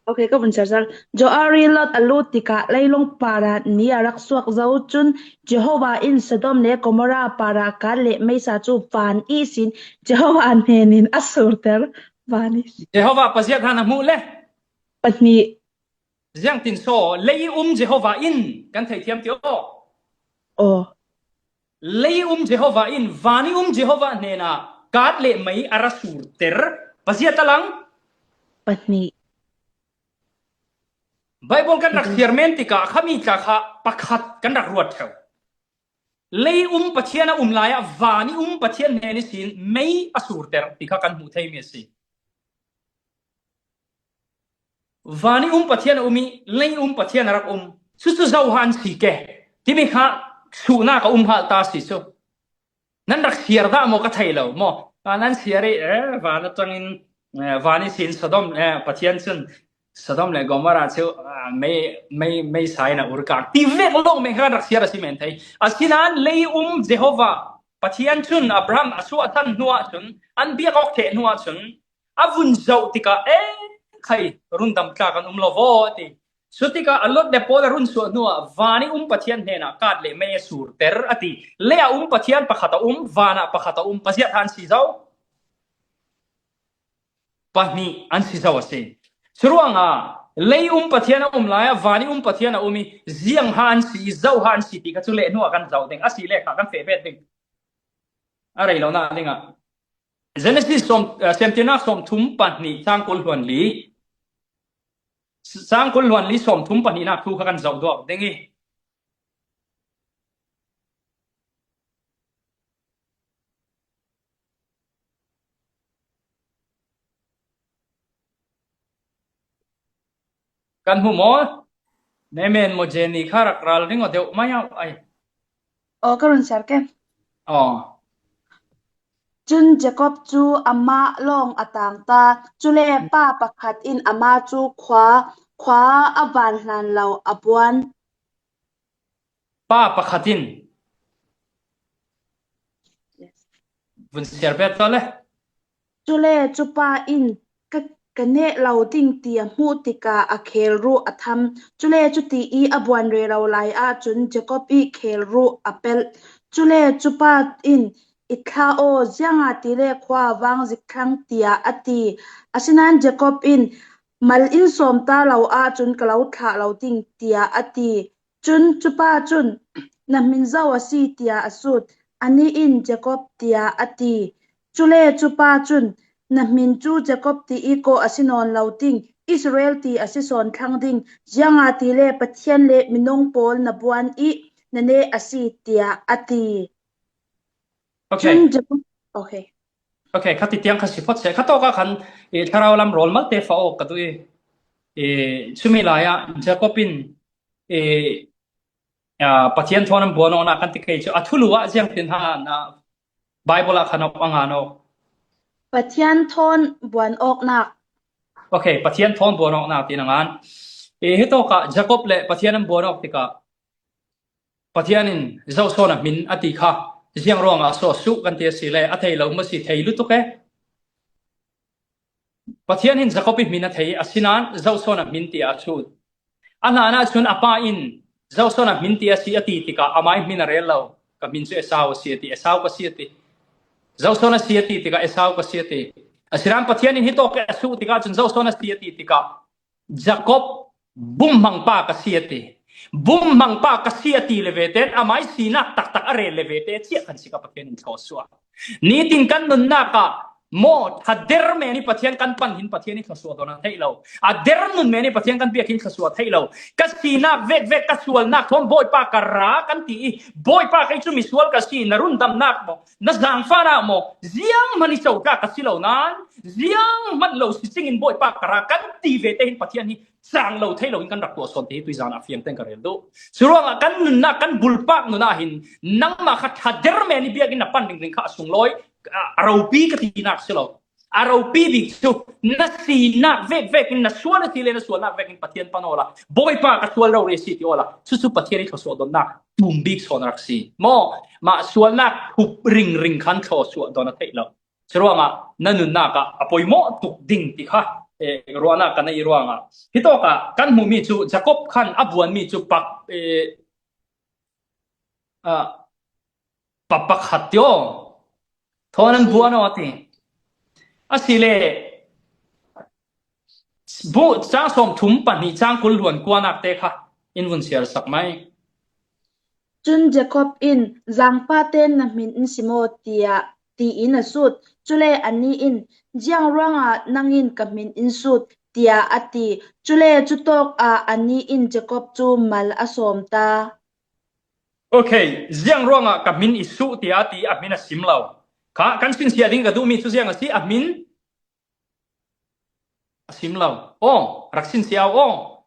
Okay, ka vun siar sal. Zoar i Lot a lut tikah leilung parah ni a rak suak zo. Cun Jehovah in Sodom le Gomorrah parah kat le meisa cu van ihsin Jehovah hnenin a surter. Van ihsin. Jehovah paziat han a hmuh le. Pahnih. Ziangtin so, lei um Jehovah in kan theithiam ti aw. Oh. Lei um Jehovah in, van i um Jehovah hnenah kat le mei a ra surter. Paziat a lang. Pahnih. Bible kan rak siar men tikah khami tla kha pakhat kan rak ruat ṭheu. Lei um Pathian a um lai ah van i um Pathian hnen ihsin mei a surter ti kha kan hmuh theimi a si. Van i um Pathian a um i lei um Pathian a rak um. Cucu zo han si ke. Timi kha suhnak a um hal ta si cu. Nan rak siar dah maw ka thei lo maw? Ah, nan siar i, eh, van aṭangin, eh, van ihsin Sodom, eh, Pathian cun Sodom le Gomorrah cu, ah, mei, mei, mei sa in a ur kak. Ti vek lawng mei kha kan rak siar a si men thei. Asinain lei um Jehovah Pathian cun Abraham a suah a than hnu ahcun, an biak awk ṭheh hnu ahcun, a vun zoh tikah, eh, khai, rundam tla kan um lo vaw, a ti. Cutikah a Lot le pawl a run suah hnuah van i um Pathian hnenah kat le mei a surter, a ti. Lei a um Pathian pakhat a um, van ah pakhat a um, paziat han si zo. Pahnih an si zo a si. Curuangah lei um Pathian a um lai ah van i um Pathian a um i, ziang han si i, zo han si ti kha cu leh hnuah kan zoh ding, a si le kha kan feh bet ding. A rei lo nak dingah. Genesis sawm, eh, Semtirnak sawmthum pahnih cang kul hluan li. Cang kul hluan li sawmthum pahnihnak thu kha kan zoh duak ding i. Kan hmu maw? Nemen maw Jenny kha rak ral ring aw deuh mai au ai. Aw, ka run siar ke. Aw. Cun Jacob cu amah lawng a tang ta, cule pa pakhat in amah cu khua, khua a van hlan lo a buan. Pa pakhat in. Vun siar bet taw le. Cule cupa in ka, ka neh lo ding ti a hmuh tikah a khel ruh a tham. Cule cuti i a buan rero lai ahcun Jacob i khel ruh a pelh. Cule cupa in, "I thlah aw, ziangahtile khua vang zik thlang," tiah a ti. Asinain Jacob in, "Mal in sawm ta lo ahcun ka lo thlah lo ding," tiah a ti. Cun cupa cun, "Na hmin zo a si," tiah a sut. Anih in, "Jacob," tiah a ti. Cule cupa cun, "Na hmin cu Jacob ti i kawh a si nawn lo ding, Israel ti a si sawn thlang ding, ziangahtile Pathian le minung pawl na buan i na neh a si," tiah a ti. Okay. Cun Jacob, okay. Okay, khati tiang kha si phot seh. Khatawk ah khan, eh, thlarau lam rawl malte fa awk ka duh i, eh, cumi lai ah Jacob in, eh, ah, Pathian thawn an buan awknak kan ti kei cu a thulu ah ziangtin ha na Bible ah khan a ngan awk. Pathian thawn buan awknak. Okay, Pathian thawn buan awknak tin a ngan. Eh, hitawk ah Jacob le Pathian an buan awk tikah Pathian in Zohsawn a hmin a ti kha ziang ruangah so suh kan ti a si le a thei lo maw si, thei lutuk e. Pathian in Jacob i hmin a thei, asinain Zohsawn a hmin tiah a sut. A hlan ahcun a pa in Zohsawn a hmin tiah a si a ti tikah amai hmin a rel lo. "Ka hmin cu Esau a si," a ti, "Esau ka si," a ti. Zoso na si a ti tikah Esau ka si a ti. Asinan Pathian in hi tawk a suh tikah cun zoso na si a ti tikah Jacob bumhmangpa ka si a ti. Bumhmangpa ka si a ti le vete, amai sinak taktak a rel le vete, ciah kan si ka Pathian in thawsuah. Nitin kan nunnak ah maw, thader men i Pathian kan pan hin Pathian i thawsuah dawn a theih lo. A der nun men i Pathian kan biak hin thawsuah theih lo. Ka sinak vekvek, ka sualnak thawn Bawipa ka ra kan ti i, Bawipa kei cu misual ka si, na rundamnak maw, na zaangfahnak maw, zianghman i coka ka si lo nain, zianghman lo si cingin Bawipa ka ra kan ti vete hin Pathian hi cang lo thei lo in kan rak tuah sawn te hi tuizan ah fiang teng ka rel duh. Curuangah kan nunnak, kan bulpak nunah hin nangmah kha thader men i biakinn na pan ringring kha a sunglawi a ropi ka tinak si lo. A ropi bik cu na sinak vekvek in, na sual a si le na sualnak vek in Pathian pan awla, Bawipa ka sual rori a si ti awla, cucu Pathian i thawsuah donnak tum bik sawn a rak si. Maw, mah sualnak thup ringring khan thawsuah dawn a theih lo. Curuangah na nunnak ah a poimawh tuk ding ti kha, eh, ruahnak kan i ruangah. Hitawkah kan hmuhmi cu Jacob khan a buanmi cu pak, eh, ah, pa pakhat ti aw. Thawn an buan aw a ti. Asile, bu cang sawm thum pahnih cang kul hluan kuanak te kha in vun siar sak mai. Cun Jacob in, "Zangfate na hmin in si maw?" tiah tiin a sut. Cule anih in, "Ziang ruangah nang in ka hmin in sut?" tiah a ti. Cule cutawk ah anih in Jacob cu mal a sawm ta. Okay, ziang ruangah ka hmin i suh tiah a ti, a hmin a sim lo. Kha kan sinsiah ding ka duhmi cu ziang a si, a hmin a sim lo. Aw, rak sinsiah aw.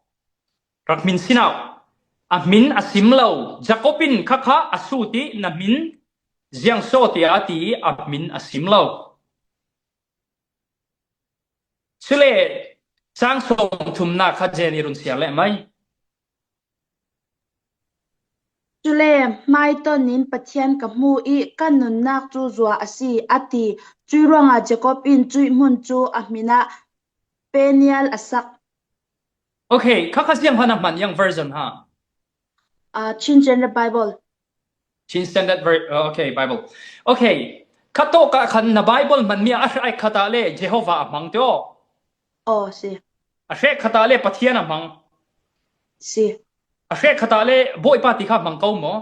Rak hmin sin aw. A hmin a sim lo. Jacob in kha kha a sut i, "Na hmin ziang saw?" tiah a ti, a hmin a sim lo. Cule cang sawm thumnak kha Jenny run siar leh mai. Cule hmaiton in Pathian ka hmu i ka nunnak cu zua a si, a ti. Cuih ruangah Jacob in cuih hmun cu a hmin ah Peniel a sak. Okay, kha kha ziang hmanh a hman, yang version ha? Ah, Chin Standard Bible. Chin Standard Ver-, uh, okay, Bible. Okay, kha tawk ah khan na Bible hmanmi ah a hrekkhat ah le Jehovah a hmang ti aw. Aw, si. A hrekkhat ah le Pathian a hmang. Si. A hrekkhat ah le Bawipa ti kha a hmang ko maw?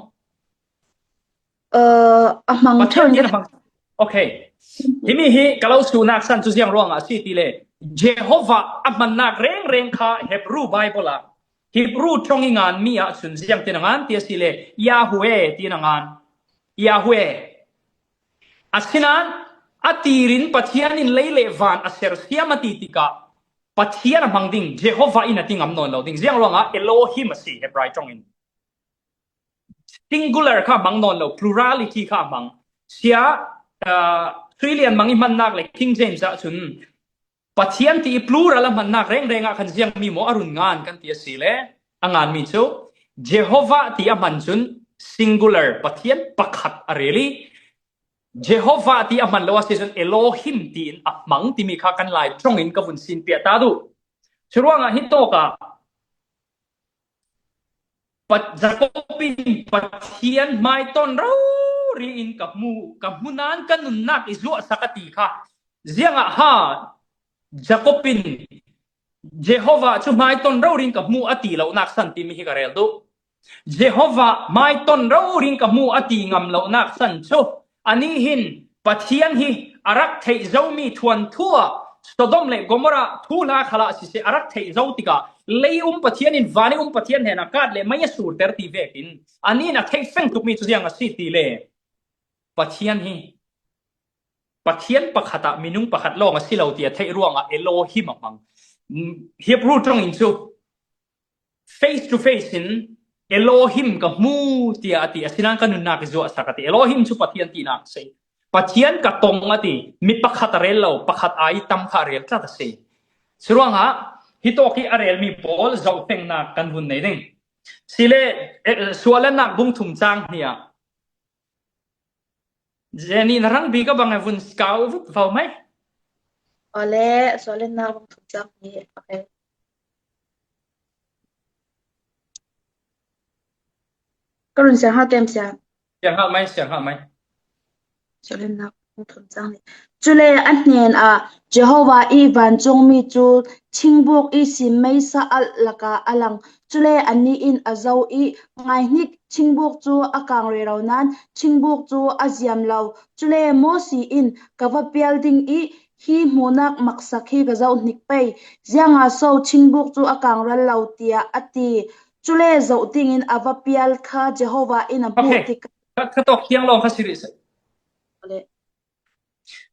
Uh, a hmang Pathian ṭhan ti a hmang. Okay. Himi hi ka lo suhnak san cu ziang ruangah a si ti le Jehovah a hmannak rengreng kha Hebrew Bible ah, Hebrew ṭong i nganmi ah cun ziang tin a ngan ti a si le Yahweh tin a ngan. Yahweh. Asinain a tirin Pathian in lei le van a sersiam a ti tikah Pathian a hmang ding, Jehovah in a ti ngam nawn lo ding. Ziang ruangah Elohim a si Hebrai ṭong in. Singular kha a hmang nawn lo, plurality kha a hmang. Sia, uh, Suilian mang i hmannak le King James ah cun Pathian ti i plural a hmannak rengreng ah khan ziangmi maw a run ngan kan ti a si le a nganmi cu Jehovah ti a hman cun singular Pathian pakhat a rel i Jehovah ti a hman lo a si cun Elohim tiin a hmang timi kha kan Lai ṭong in ka vun sinpiak ta duh. Curuangah hi tawkah Pat-, Jacob in Pathian hmaiton rori in ka hmu, ka hmu nain ka nunnak i zuahsak a ti kha. Ziangah ha Jacob in Jehovah cu hmaiton rori in ka hmu a ti lonak san timi hi ka rel duh. Jehovah hmaiton rori in ka hmu a ti ngam lonak san cu anih hin Pathian hi a rak theih zomi thuanthu ah Sodom le Gomorrah thuhla khalah siseh a rak theih zo tikah lei um Pathian in van i um Pathian hnenah kat le mei a surter ti vekin anih in a theih feng tukmi cu ziang a si ti le Pathian hi Pathian pakhat ah minung pakhat lawng a si lo ti a theih ruangah Elohim a hmang. Hebrew ṭong in cu face to face in Elohim ka hmu tiah a ti, asinain ka nunnak i zuahsak a ti. Elohim cu Pathian tinak a si. Pathian ka tong a ti. Mi pakhat a rel lo, pakhat aa tam kha a rel tlat a si. Curuangah hitawk hi a relmi pawl zohfengnak kan vun nei ding. Sile, eh, Suahlannak bung thum cang hnih ah Jenny, na rang bik a bang a vun kau vut vo mai? Awle, Suahlannak bung thum cang hnih. Okay. Ka run siang hau tem siang. Siang hau mai, siang hau mai. Suahlannak. Cule a hnenah Jehovah ih vancungmi cu thingbuk ihsin meisa alh lakah a lang. Cule anih in a zoh ih, ngaihnik, thingbuk cu a kang rero nain thingbuk cu a ziam lo. Cule Mosi in, "Ka va pial ding ih hi hmuhnak maksak hi ka zoh hnik pei. Ziangah so thingbuk cu a kang rero lo?" tiah a ti. Cule zoh dingin a va pial kha Jehovah in a hmuh tikah, ka, ka tawk tiang lawng kha si rih seh.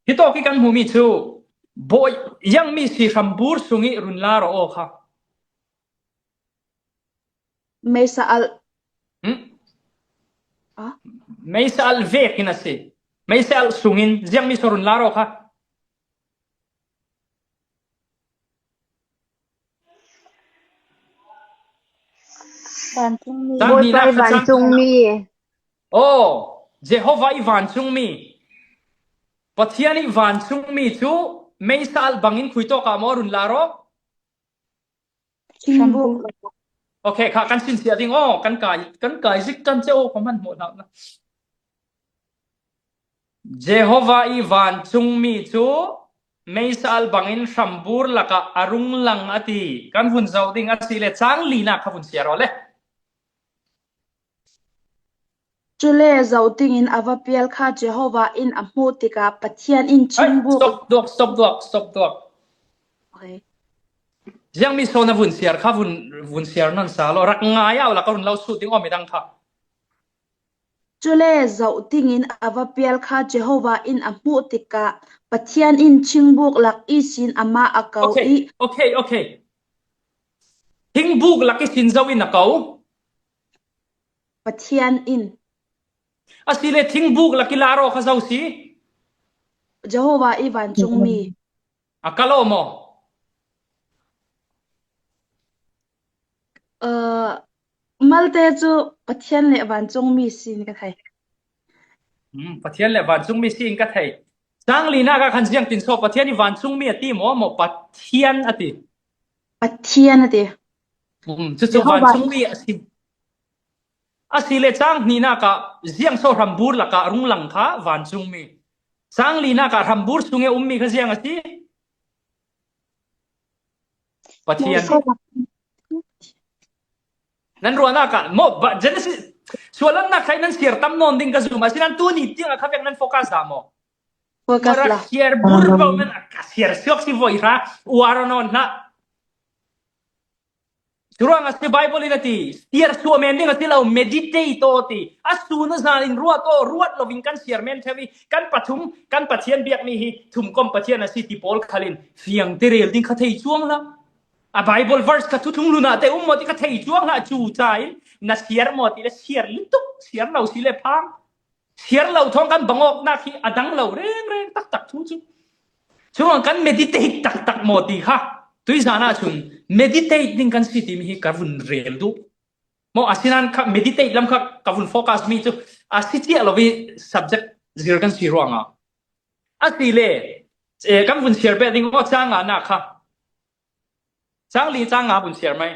Hi tawk ih kan hmuhmi cu, Bawi, ziangmi si hrambur sungih run la rawh aw kha. Meisa alh. Hmm? Ah? Meisa alh vekin a si. Meisa alh sungin ziangmi so run la rawh kha. Vancungmi. Bawipa ih vancungmi. Oh, Jehovah ih vancungmi. Pathian ih vancungmi cu meisa alh bangin khui tawk ah maw run la rawh? Thingbuk. Okay, kha kan sinsiah ding aw, kan kai, kan kai zik kan ceu aw, khuahman hmuh hlah na. Jehovah ih vancungmi cu meisa alh bangin hrambur lakah a rung lang a ti. Kan vun zoh ding a si le cang linak kha vun siar aw le. Cule zoh dingin a va pial kha Jehovah in a hmuh tikah Pathian in, "Ai, thingbuk." Stop duak, stop duak, stop duak. Okay. Ziangmi so na vun siar kha vun, vun siar nan sa law, rak ngai au lak a run lo sut ding aw midang kha. Cule zoh dingin a va pial kha Jehovah in a hmuh tikah Pathian in thingbuk lak ihsin amah a ko ih. Okay, okay, okay. Thingbuk lak ihsin zo in a ko? Pathian in. Asile thingbuk lak ih la rawh kha zo si? Jehovah ih vancungmi. A kal aw maw? Aa, malte cu Pathian le vancungmi si in ka thei. Hmm, Pathian le vancungmi si in ka thei. Cang linak ah khan ziangtin so Pathian ih vancungmi a ti maw, maw Pathian a ti? Pathian a ti. Hmm, cucu Jehovah vancungmi a si. Asile cang hnihnak ah ziang so hrambur lakah rung lang kha vancungmi. Cang linak ah hrambur sung i a ummi kha ziang a si? Pathian. Nan ruahnak ah, maw, ba, Genesis, sualnak khai nan siar tam nawn ding ka zum, asinan tuni tiang a kha vek nan focus dah maw? Focus rak la. Siar bur lo nan a ka siar siok si voi hra, uar nawn hna. Curuang a si Bible in a ti, siar suah men ding a si lo, meditate aw ti. A sun a zan in ruat aw, ruat lo in kan siar men ṭheu i, kan pathum, kan Pathian biakmi hi thumkom Pathian a si ti pawl khalin fiang te rel ding kha thei cuang hlah. A Bible verse kha thuthung luna te um maw ti kha thei cuang hlah, cu ca in na siar maw ti le siar lintuk, siar lo si le phang. Siar lo thawng kan bangawknak hi a dang lo rengreng taktak thu cu. Cuang kan meditate taktak maw ti kha. Tuizan ah cun meditate ding kan si timi hi ka vun rel duh. Maw asinan kha meditate lam kha ka vun focus mi cu a si ciah lo i subject zir kan si ruangah. Asile, eh, kan vun siar peh ding aw cang nganak kha. Cang li cang nga vun siar mai.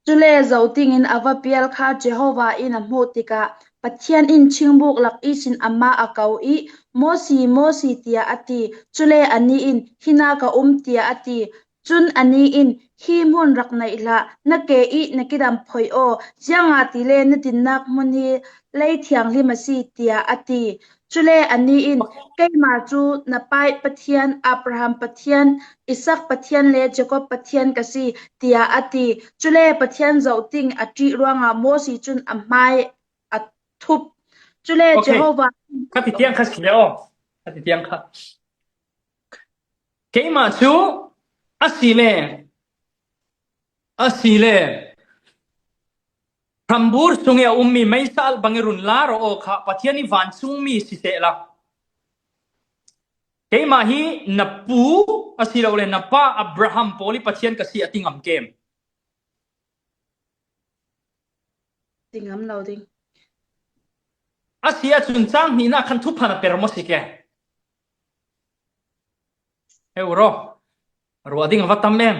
Cule zoh dingin a va pial kha Jehovah in a hmuh tikah Pathian in thingbuk lak ihsin amah a ko i, "Mosi, Mosi," tiah a ti. Cule anih in, "Hinah ka um," tiah a ti. Cun anih in, "Hi hmun rak naih hlah, na ke i na kidam phoih aw, ziangahtile na dinnak hmun hi lei thianghlim a si," tiah a ti. Cule anih in, "Keimah cu na pai Pathian, Abraham Pathian, Isak Pathian le Jakob Pathian ka si," tiah a ti. Cule Pathian zoh ding a ṭih ruangah Mosi cun a hmai a thup. Cule Jehovah, kha ti tiang kha si le aw. Kha ti tiang kha. Keimah cu a si le, a si le, hrambur sung i a ummi meisa alh bang i run la rawh aw kha Pathian i vancungmi si sehla. Keimah hi na pu a si lo le na pa Abraham pawl i Pathian ka si a ti ngam kem? Ti ngam lo ding. A si ahcun cang hnihnak khan thuphan a per maw si ke? He uraw. Ruah ding a va tam em.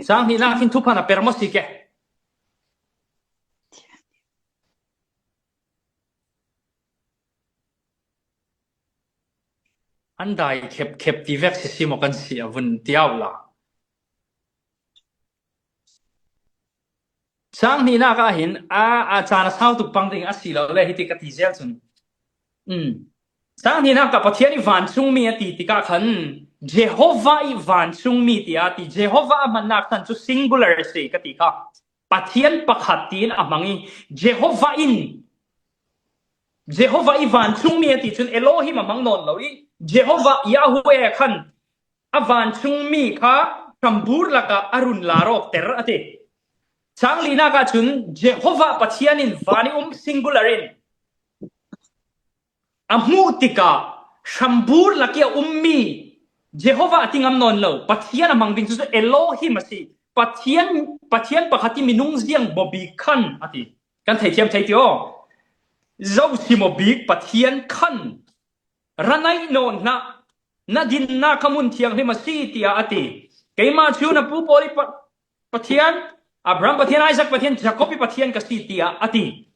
Cang hnihnak khin thuphan a per maw si ke? Kan dai khep khep ti vek sisi maw kan si a vun tiau la. Sang hnihnak ah hin a, a caan a sau tuk pang ding a si lo le hiti ka ti zel cun. Um. Sang hnihnak ah Pathian i vancungmi a ti tikah khan Jehovah i vancungmi ti a ti. Jehovah a hmannak chan cu singular a si ka ti kha. Pathian pakhat tiin a hmang i Jehovah in, Jehovah i vancungmi a ti cun Elohim a hmang nawn lo i Jehovah Yahweh khan a vancungmi kha hrambur lakah a run lar awkter a ti. Sang linak ah cun Jehovah Pathian in van i um singular in a hmuh tikah hrambur lak i a ummi Jehovah a ti ngam nawn lo. Pathian a hmang ding cu, cu Elohim a si. Pathian, Pathian pakhat i minung ziang maw bik khan a ti. Kan theithiam thei ti aw. Zo si maw bik Pathian khan ra naih nawn hna, na dinnak kha mun thianghlim a si, tiah a ti. Keimah cu na pu pawl i Pa-, Pathian, Abraham Pathian, Isaac Pathian, Jacob i Pathian ka si, tiah a ti.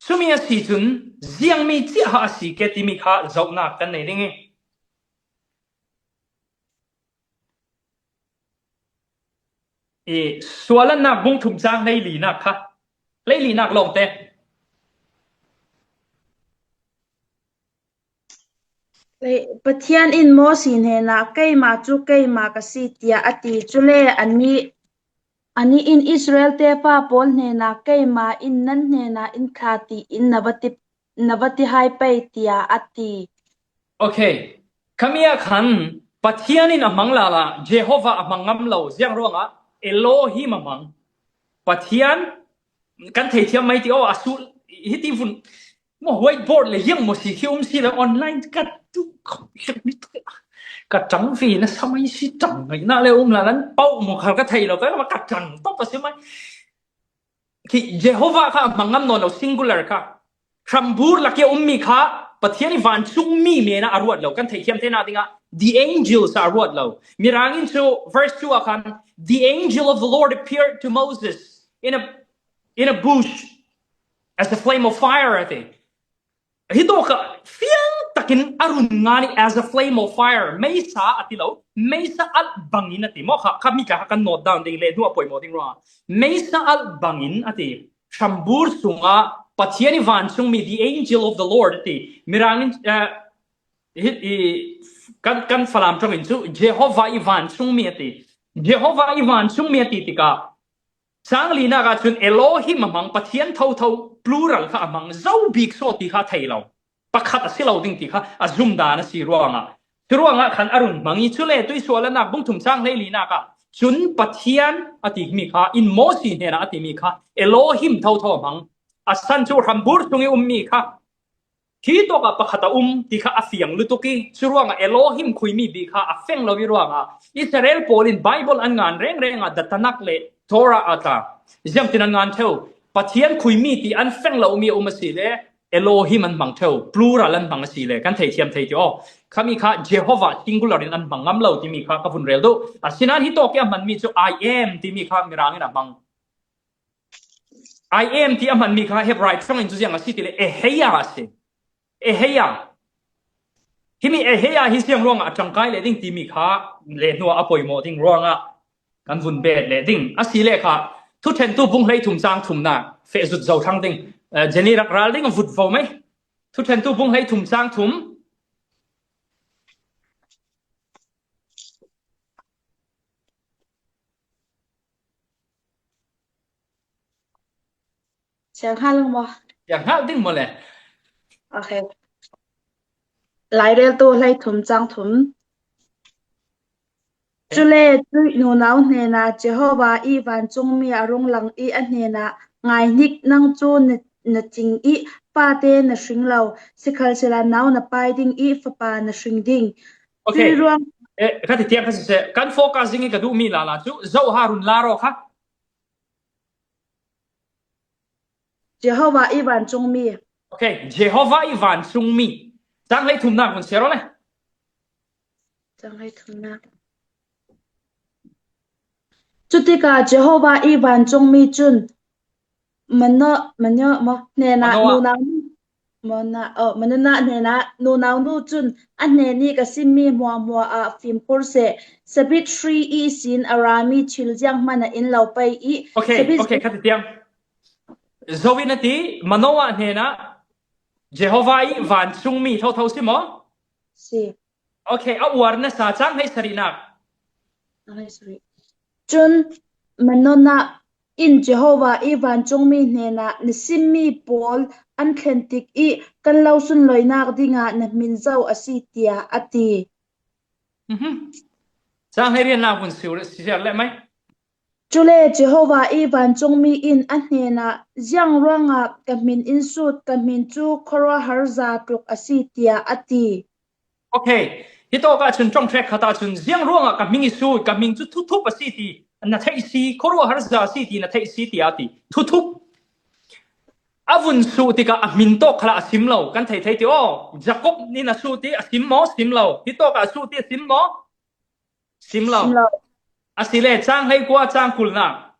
Cumi a si cun ziangmi ciah a si ke timi kha zohnak kan nei ding i, i suahlannak bung thum cang hleilinak kha, hleilinak lawngte. Pathian in Mosi hnenah, "Keimah cu keimah ka si," tiah a ti. Cule anih, anih in, "Israel tefa pawl hnenah, 'Keimah in nan hnenah in thlah,' tiin na va ti, na va ti hai pei," tiah a ti. Okay. Khami ah khan Pathian in a hmang lala, Jehovah a hmang ngam lo. Ziang ruangah Elohim a hmang. Pathian kan theithiam mai ti aw, a sul hiti vun maw, whiteboard le ziang maw si khi um si le online ka tu ka tang fi na sa mai si tang ngai na le um la lan pau maw khar ka thei lo ka ka tang to pa si mai. Khi Jehovah kha a hmang ngam nawn lo, singular kha. Hrambur lak i a ummi kha Pathian i vancungmi men ah a ruat lo, kan theithiam theinak dingah the angels ah a ruat lo. Mirang in cu verse two ah khan, "The angel of the Lord appeared to Moses in a, in a bush as a flame of fire," a ti. Hitawk ah fiang takin a run ngan i, "As a flame of fire," meisa a ti lo, meisa alh bangin a ti. Maw kha, kha mi ka kan note down ding le hnu a poimawh ding ruangah meisa alh bangin a ti. Hrambur sungah Pathian i vancungmi, the angel of the Lord a ti. Mirang in, eh, hi, i, kan, kan Falam ṭawng in cu Jehovah i vancungmi a ti. Jehovah i vancungmi a ti tikah, sang linak ah cun Elohim a hmang, Pathian thotho plural kha a hmang, zo bik saw ti kha thei lo. Pakhat a si lo ding ti kha a zumdan a si ruangah, curuangah khan a run hmang i, cule tuisuahlannak bung thum cang hleilinak ah cun Pathian a timi kha, in Mosi hnenah a timi kha Elohim thotho a hmang. A san cu hrambur sung i ummi kha, khi tawkah pakhat a um ti kha a fiang lutuk i, curuangah Elohim khuimi bik kha a feng lo i ruangah Israel pawl in Bible an ngan rengreng ah, the Tanakh le Torah ah ta, ziangtin an ngan ṭheu? Pathian khuimi ti an feng lomi a um a si le, Elohim an hmang ṭheu, plural an hmang a si le, kan theithiam thei ti aw. Khami kha Jehovah singular in an hmang ngam lo timi kha ka vun rel duh. Asinain hitawk i a hmanmi cu I am timi kha Mirang in a hmang. I am ti a hmanmi kha Hebrai ṭawng in cu ziang a si ti le, Eheia a si. Eheia. Himi Eheia hi ziang ruangah a ṭangkai leh ding timi kha le hnuah a poimawh ding ruangah kan vun bet leh ding. A si le kha, Thuṭhentu bung hleithum cang thumnak feh zut zo ṭhang ding. Eh, Jenny rak ral ding a vut vo mai. Thuṭhentu bung hleithum cang thum. Siang hngal ding maw? Siang hngal ding maw le? Okay. Laireltu hleithum cang thum. Cule cuih nunau hnenah Jehovah i vancungmi a rung lang i a hnenah, "Ngai hnik, nang cu na, na cing i pate na hring lo, sikhalsehla nau na pai ding i fapa na hring ding." Okay. Cuih ruang. Eh, ka ti tiang kha siseh, kan focus ding i ka duhmi lala cu zoh ha run la raw kha. Jehovah i vancungmi. Okay, Jehovah i vancungmi. Cang hleithumnak hun siar le. Cang hleithumnak. Cutikah Jehovah i vancungmi cun Manoah, Manoah maw? Hnenah Manoah. Nunau, Mona, oh, Manona hnenah, nunau nu cun a hnen i ka simmi hmuahhmuah ah fimkhur seh. Sabit hri i sin a rami thil zianghman ah in lo pei i. Okay, Sabit okay, kha ti tiang. Zo in a ti, Manoah hnenah Jehovah i vancungmi thotho si maw? Si. Okay, a uar nasa cang hei sarihnak. Cun Manona in Jehovah i vancungmi hnenah na simmi pawl an thlen tik i kan lo sunloinak dingah na hmin zo a si, tiah a ti. Mhm. Cang hei riannak hun siar le mai. Cule Jehovah i vancungmi in a hnenah, ziang ruangah ka hmin in sut, ka hmin cu khuaruahhar za tluk a si, tiah a ti. Okay, hi tawk ah cun ṭong ṭhek khat ah cun ziang ruangah ka hmin i sut, ka hmin cu thuthup a si ti na theih si, khuaruahhar za a si ti na theih si, tiah a ti. Thuthup. A vun suh tikah a hmin tawk khalah a sim lo, kan thei thei ti aw. Jakob nih na suh ti a sim maw? Sim lo. Hi tawk ah a suh ti a sim maw? Sim lo. Sim lo. Asile cang hleikua cang kulnak.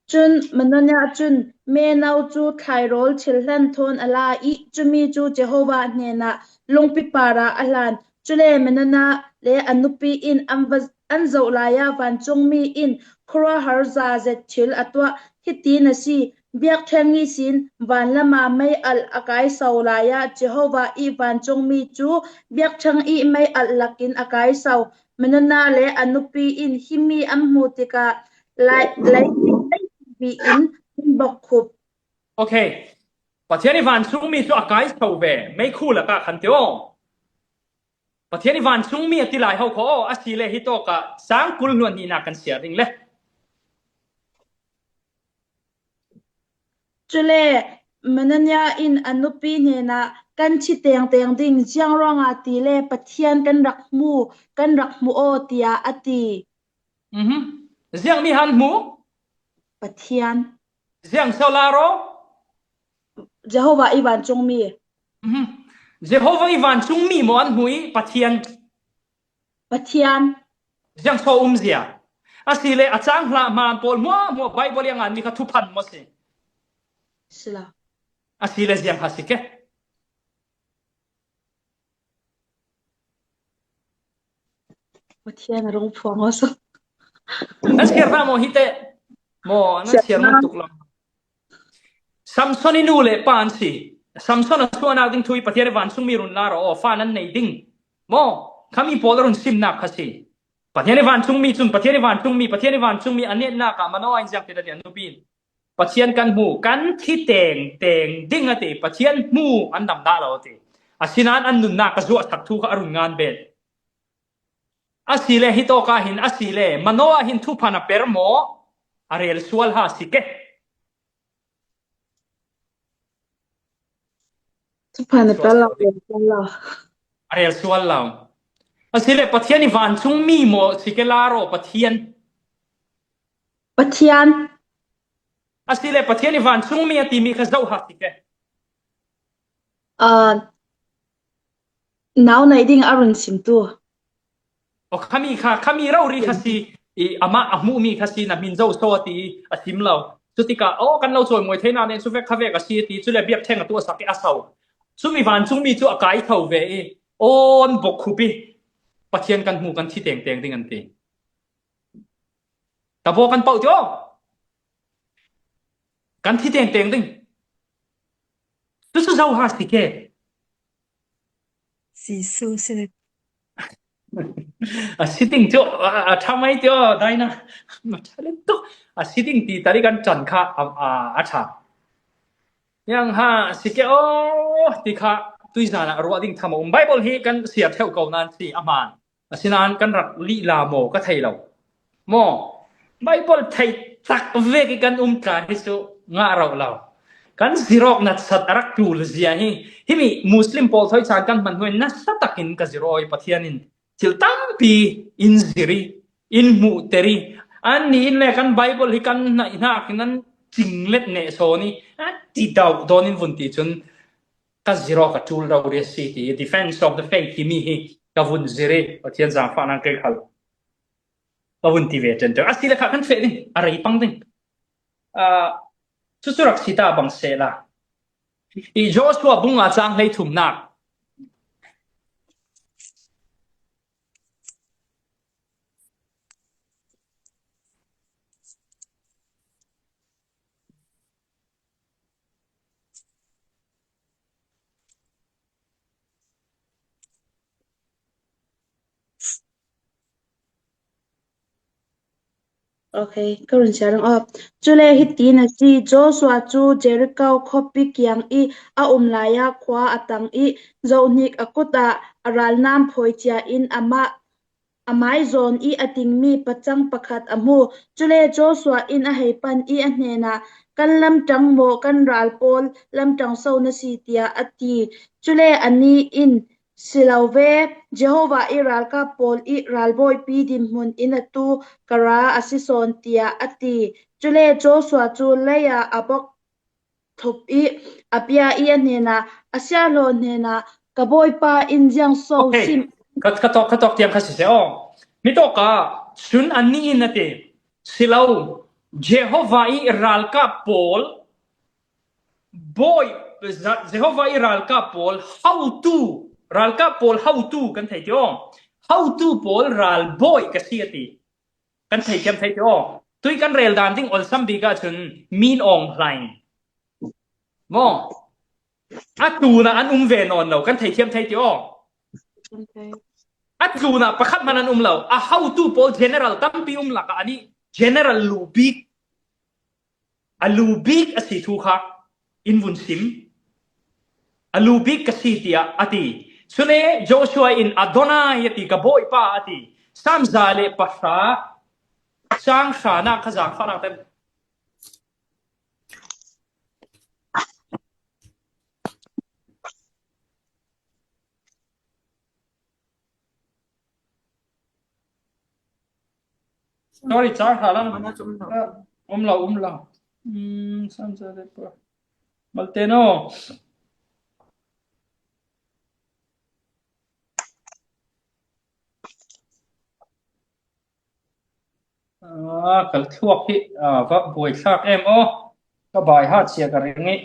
Cun Manona cun meno cu thlairawl thil hlan thawn a la i cumi cu Jehovah hnenah lungpi parah a hlan. Cule Manona le a nupi in an va, an zoh lai ah vancungmi in khuaruahhar za zet thil a tuah. Hiti na si, biakṭheng ihsin vanlam ah mei alh a kai so lai ah Jehovah i vancungmi cu biakṭheng i mei alh lakin a kai so. Manona le a nupi in himi an hmuh tikah lai, lai, lai in an bokkhup. Okay. Pathian i vancungmi cu a kai so ve. Meikhu lakah khan ti aw. Pathian i vancungmi a ti lai ho kho aw, asile hi tawk ah sang kul hluan hnihnak kan siar ding le. Cule Manona in a nupi hnenah, kan thi tengteng ding, ziang ruangah ti le Pathian kan rak hmu, kan rak hmu aw, tiah a ti. Mhm. Ziangmi han hmu? Pathian. Ziang so la raw? Jehovah i vancungmi. Mhm. Jehovah i vancungmi maw an hmu i Pathian? Pathian. Ziang so um zia? Asile a cang hlah hmaan pawl hmuahhmuah Bible i a nganmi kha thuphan maw si? Si lo. Asile ziang kha si ke? Pathian a rung phuang aw so. Nan siar hna maw hi te? Maw, nan siar hna tuk lo. Samson i nu le pa an si. Samson a suahnak ding thu i Pathian i vancungmi run la rawh aw, fa nan nei ding. Maw, khami pawl a run simnak kha si. Pathian i vancungmi cun, Pathian i vancungmi, Pathian i vancungmi a netnak ah Manoah in ziang ti dah a nupi in, Pathian kan hmu, kan thi tengteng ding a ti, Pathian hmu an dam dah lo a ti. Asinain an nunnak a zuahsak thu kha a run ngan bet. Asile hi tawk ah hin, asile Manoah hin thuphan a per maw? A rel sual ha si ke. Thuphan a per lo, rel sual lo. A rel sual lo. Asile Pathian i vancungmi maw si ke la raw, Pathian. Pathian. Asile Pathian i vancungmi a timi kha zo ha si ke. Ah, nau nei ding a run simtu. Aw, khami kha, khami rori kha si, i, amah a hmuhmi kha si, na hmin zo so a ti i, a sim lo. Cutikah, aw, kan lo cawimawi theinak nen cu vek kha vek a si a ti, cule biakṭheng a tuahsak i a so. Cumi vancungmi cu a kai tho ve i, aw, an bokkhup i, Pathian kan hmu, kan thi tengteng ding an ti. Tabaw kan pauh ti aw. Kan thi tengteng ding. Cucu zo ha si ke. Jesuh si. A si ding cu, a, a ṭha mai ti aw, Daina. A ṭha len tuk. A si ding ti tari kan ṭan kha, a, a, a ṭha. Yang ha si ke aw, ti kha tuizan ah ruah ding tham a um. Bible hi kan siar theuh ko nan si a hmaan. Asinain kan rak lih la maw ka thei lo. Maw, Bible thei tak vek i kan um tla hi cu ngah rauh lo. Kan zirawk natsat a rak ṭul zia hi. Himi Muslim pawl thawi caan kan hman hnuai nasa takin ka zirawi Pathian in thil tampi in zir i, in hmuhter i, annih in le kan Bible hi kan hnaihnak in an cinglet neh sawn i, a ti dauh dawn in vun ti cun ka ziraw ka ṭul rori a si ti, Defense of the Faith timi hi ka vun zir i, Pathian zaangfahnak kei khal ka vun ti ve ṭenṭen. Asile kha kan feh ding, a rei pang ding. Ah, cucu rak si ta bang sehla. I Joshua bung nga chang hleithumnak. Okay, ka run siar ang op. Cule hitin a si, Joshua cu Jericho khuapi kiang i a um lai ah khua a tang i, zohhnik a kut ah a ralnam phawi cia in amah a mai zawn i a tingmi pacang pakhat a hmu. Cule Joshua in a hei pan i a hnenah, "Kan lamṭang maw, kan ral pawl lamṭang so na si?" tiah a ti. Cule anih in, "Si lo ve, Jehovah i ralkap pawl i ralbawipi dinhmun in a tu ka ra a si sawn," tiah a ti. Cule Joshua cu lei ah a bok thup i a pia i a hnenah, a siahlaw hnenah, "Ka bawipa in ziang so Okay. sim?" Ka, ka tawk, ka tawk tiang kha siseh aw. Mi tawk ah cun anih in a ti, "Si lo, Jehovah i ralkap pawl, bawi, Za-, Jehovah i ralkap pawl hotu, ralkap pawl hotu kan thei ti aw. Hotu pawl ralbawi ka si," a ti. Kan theithiam thei ti aw. Tui kan rel dan ding olsam bik ah cun min awng hlaing. Maw? A tlunah an um ve nawn lo, kan theithiam thei ti aw. A tlunah pakhat hman an um lo. A hotu pawl general tampi um lakah anih general lu bik, a lu bik a si thu kha in vun sim. A lu bik ka si, tiah a ti. Cule Joshua in Adonai a ti, "Ka bawipa," a ti. Sam za le pahra, cang hranak kha zaangfahnak ten. Sorry, cang hra lang. Mana cun lo. Ah, um lo, um lo. Hmm, sam za le pahra. Malte no. Ah, ka thluak hi, ah, va buai thlak em aw. Ka bai ha cia ka ring i.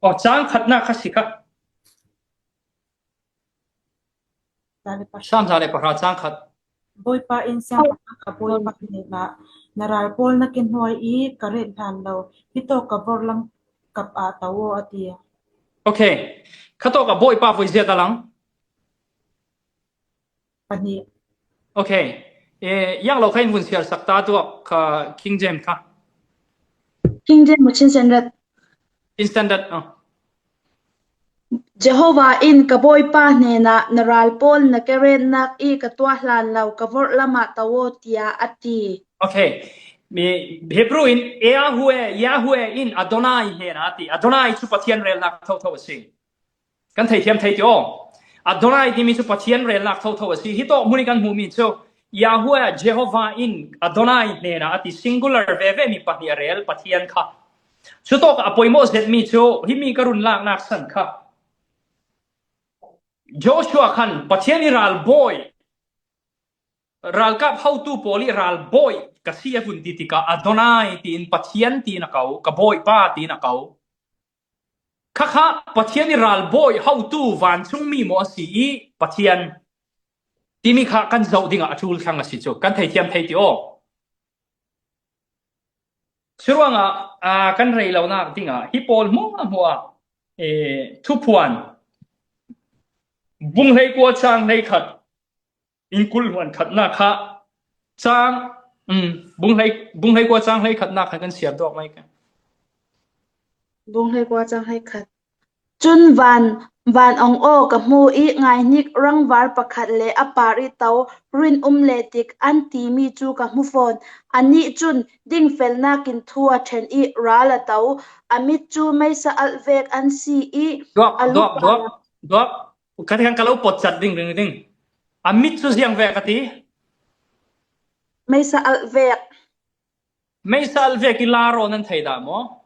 Oh, cang khatnak kha si kha. Za le pahra. Sam za le pahra cang khat. Bawipa in siangpahrang, "Ka bawipa hnenah, 'Na ral pawl na ke hnuai i ka ret hlan lo, hi tawk ka vorhlam kap ah to aw,' a ti." Okay. Kha tawk a bawipa voi zia ta lang. Pahnih. Okay. Eh, yang lo kha in vun siar sak ta tuak kha King James kha. King James mu chin sen rat. Instant that, oh. Jehovah in, "Ka bawipa hnenah, 'Na ral pawl na ke retnak i ka tuah hlan lo, ka vorhlam ah to aw," tiah a ti. Okay. Mi Hebrew in Yahweh, Yahweh in Adonai hnenah a ti. Adonai cu Pathian relnak thotho a si. Kan theithiam thei ti aw. Adonai timi cu Pathian relnak thotho a si. Hi tawk hmun i kan hmuhmi cu Yahweh, Jehovah in Adonai hnenah a ti, singular veve mi pahnih a rel Pathian kha. Cutawk a poimawh zetmi cu himi ka run laknak san kha. Joshua khan Pathian i ralbawi, ralkap hotu pawl i ralbawi ka si a vun ti tikah Adonai tiin Pathian tiin a ko, ka bawipa tiin a ko. Khakha Pathian i ralbawi hotu vancungmi maw a si i Pathian timi kha kan zoh dingah a ṭul thlang a si cu kan theithiam thei ti aw. Curuangah, aa, kan rei lonak dingah hi pawl hmuahhmuah, eh, Thuphuan bung hleikua cang hleikhat in kul hmuan khatnak kha cang, um, bung hlei, bung hleikua cang hleikhatnak kha kan siar duak mai ka. Bung hleikua cang hleikhat. Cun van, van ong aw ka hmu i ngaihnik rangvar pakhat le a par i to rin um le tik an timi cu ka hmu fawn. Anih cun dingfelnak in thu a ṭhen i ral a to. A mit cu meisa alh vek an si i duak, a duak, lupa duak, duak. Ka ti khan ka lo pawt cat ding, ding, ding. A mit cu ziang vek a ti? Meisa alh vek. Meisa alh vek i la raw nan thei dah maw?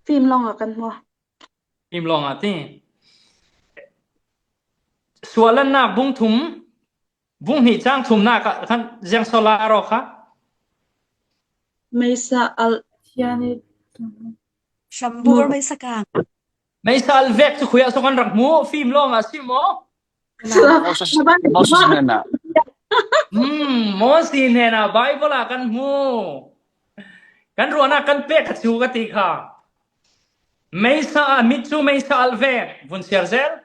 Fim lawngah kan hmu. Fim lawngah ti. Suahlanna bung thum, bung hnih chang thumna ka, kan ziang sawla raw kha. Meisa al. Sambur meisa kang. Meisa al vek cu khuiah so kan rak hmu, fim lawngah si maw? Moses, Moses hnenah. Hmm, Moses hnenah Bible ah kan hmu. Kan ruahnak kan pek kha cu ka ti kha. Meisa, a mit cu meisa al vek, vun siar zel.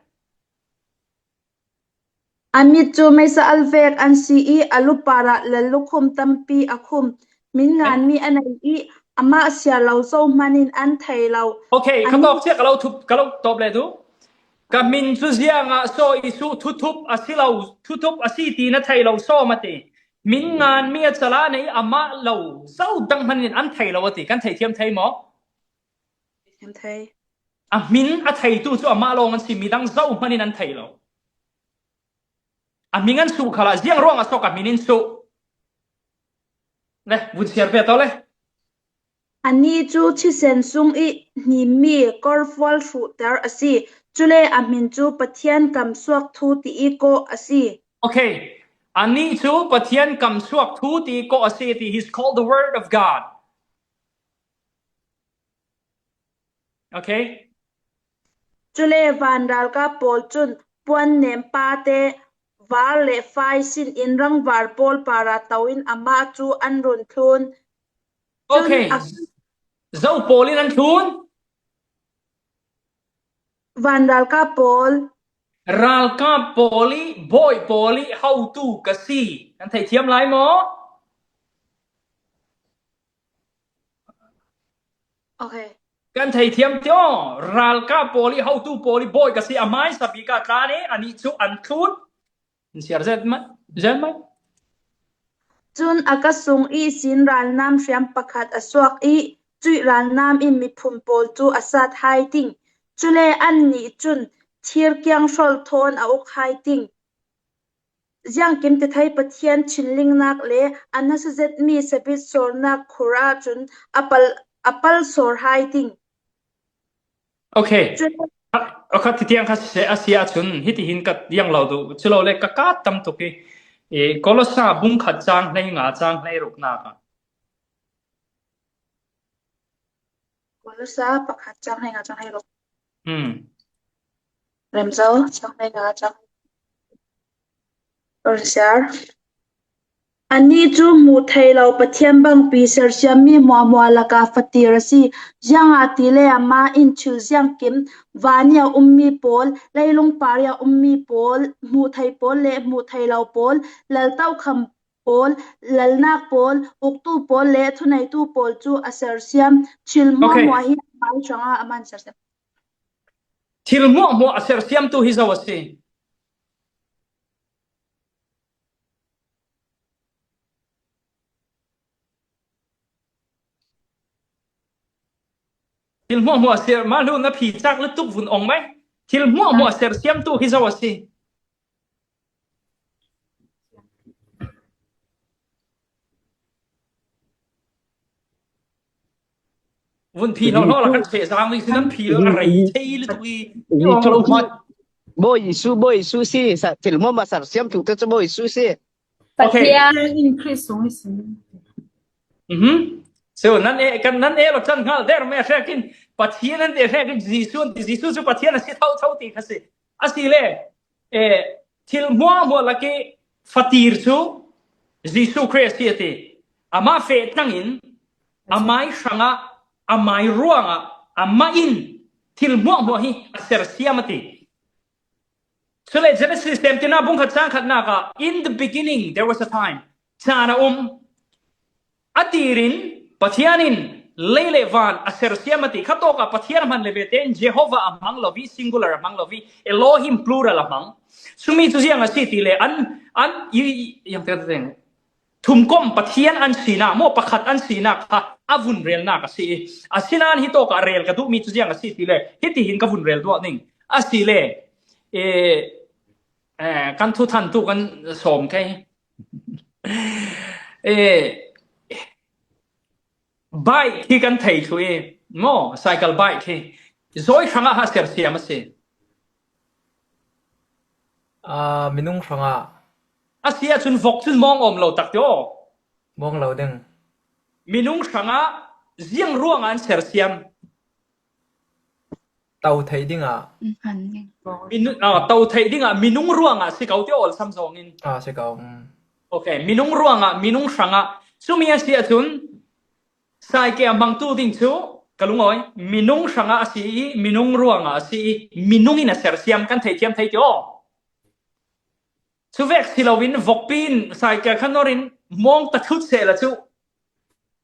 A mit cu meisa al vek an si i, a lu parah lallukhum tampi a khum. Min nganmi a nei i, amah siar lo zo hman in an thei lo. Okay, ka tawk cia ka lo thup, ka lo tawp le tu. Ka min cu ziangah so i su thuthup a si lo, thuthup a si ti na thei lo so ma ti. Min nganmi a cala nei amah lo zo dang hman in an thei lo a ti. Kan thei thiam thei maw? Kan thei. A hmin a theitu cu amah lawng an si, midang zo hman in an thei lo. A hmin an suh khalah ziang ruangah so ka hmin in suh? Le, vun siar ve to le. Ani cu thisen sung i hnimmi korfual hruhter a si. Cule a hmin cu Pathian kamsuak thu ti i kawh a si. Okay. Ani cu Pathian kamsuak thu ti i kawh a si ti. He's called the Word of God. Okay. Cule van ralkap pawl cun puan nem pate var le fai sin in rangvar pawl parah to in amah cu an run thlun. Okay. Zo pawl in an thlun? Van ralkap pawl. Ralkap pawl i bawi pawl i hotu ka si. Kan thei thiam lai maw? Okay. Kan thei thiam tio, ralkap pawl i hotu pawl i bawi ka si, a hmaisa bik ah tlan i anih cu an thlun. An siar zet mai, zet mai. Cun a ka sung ihsin ralnam hriam pakhat a suak i cuih ralnam in miphun pawl cu a sat hai ding. Cule annih cun thir kiang hrawl thawn a uk hai ding. Ziangkim ti thei Pathian thinlingnak le a nasa zetmi sabit sawrnak khur ahcun a pal, a pal sawr hai ding. Okay. Kha, kha titiang kha si, a si ahcun hitihin ka tiang lo duh. Culole ka kat tam tuk i, i Kolosa bung khat cang hlei nga cang hlei ruknak ah. Kolosa pakhat cang hlei nga cang hlei ruk. Hmm. Remzo cang hlei nga cang. Risiar. Ani cu hmuh theih lo Pathian bangpi sersiammi hmuahhmuah lakah fatir a si. Ziangahtile amah in thil ziangkim, van i a ummi pawl, leilung par i a ummi pawl, hmuh theih pawl le hmuh theih lo pawl, lal tokham pawl, lalnak pawl, uktu pawl le thuneitu pawl cu a sersiam. Thil hmuahhmuah hi amah hrangah amah in sersiam. Thil hmuahhmuah a sersiamtu hi zo a si. Thil hmuahhmuah a ser, Mahlu na phi cak lutuk vun ong mai. Thil hmuahhmuah a sersiamtu hi zo a si. Vun phi hlawhhlawh la kan feh zang ding si nan phi lo a rei thei lutuk i. Bawi Jesuh, Bawi Jesuh si, thil hmuahhmuah sersiamtu te cu Bawi Jesuh si. Okay. Pathian in Khrih sung i si. Mhm. So, nan e, kan nan e lo can hngal der me a hrekin, Pathian an ti a hrekin, Jesuh an ti, Jesuh cu Pathian a si thotho ti kha si. A si le, eh, thil hmuahhmuah lak i fatir cu Jesuh Khrih a si a ti. Amah feh tangin, amai hrangah, amai ruangah, amah in thil hmuahhmuah hi a sersiam a ti. Cule Genesis seventeen ah bung khat cang khatnak ah, "In the beginning, there was a time." Caan a um. A tirin Pathian in lei le van a sersiam a ti. Khatawk ah Pathian a hman le ve tein Jehovah a hmang lo i, singular a hmang lo i, Elohim plural a hmang. Cumi cu ziang a si ti le an, an, i, i, yang te, te, te. Thumkom Pathian an sinak, maw pakhat an sinak kha a vun relnak a si i, asinain hitawk ah rel ka duhmi cu ziang a si ti le, hitihin ka vun rel duah ning. A si le, e, e, kan thuthantu kan sawm kei. E, bike hi kan thei thlu i, Maw, cycle bike hi. Zawi hrangah ha sersiam a si. Ah, minung hrangah. A si ahcun vok cun mawng awm lo tak ti aw. Mawng lo ding. Minung hrangah ziang ruangah an sersiam. To theih dingah. Minu, ah, to theih dingah minung ruangah si ko ti aw, awlsam zawngin. Ah, si ko. Mm. Okay, minung ruangah, minung hrangah. Cumi a si ahcun, Saikia hmangtu ding cu ka lungawi, minung hrangah a si i, minung ruangah a si i, minung in a sersiam kan theithiam thei ti aw. Cuvek si loin vokpi in saikia khan nor in mawng ta thut sehla cu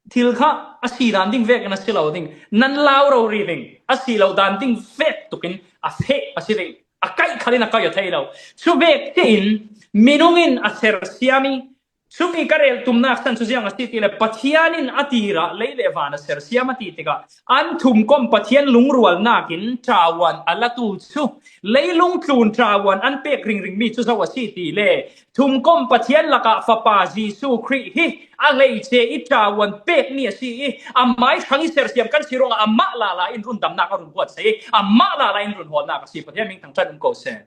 thil kha a si dan ding vek in a si lo ding, nan lau rori ding, a si lo dan ding vek tukin a feh a si ding, a kaih khal in a kaih a thei lo. Cuvek tein minung in a sersiam i, Cumi ka rel tumnak san cu ziang a si ti le, Pathian in a tirah lei le van a sersiam a ti tikah, an thumkom Pathian lungrualnak in ṭavuan a latu cu, leilung tlun ṭavuan an pek ringringmi cu zo a si ti le, thumkom Pathian lakah Fapa Jesuh Khrih hi a hleice i ṭavuan pekmi a si i, amai hrang i sersiam kan si ruangah amah lala in rundamnak a run buatsaih i, amah lala in runhawlnak a si. Pathian hming thangṭhat um ko seh.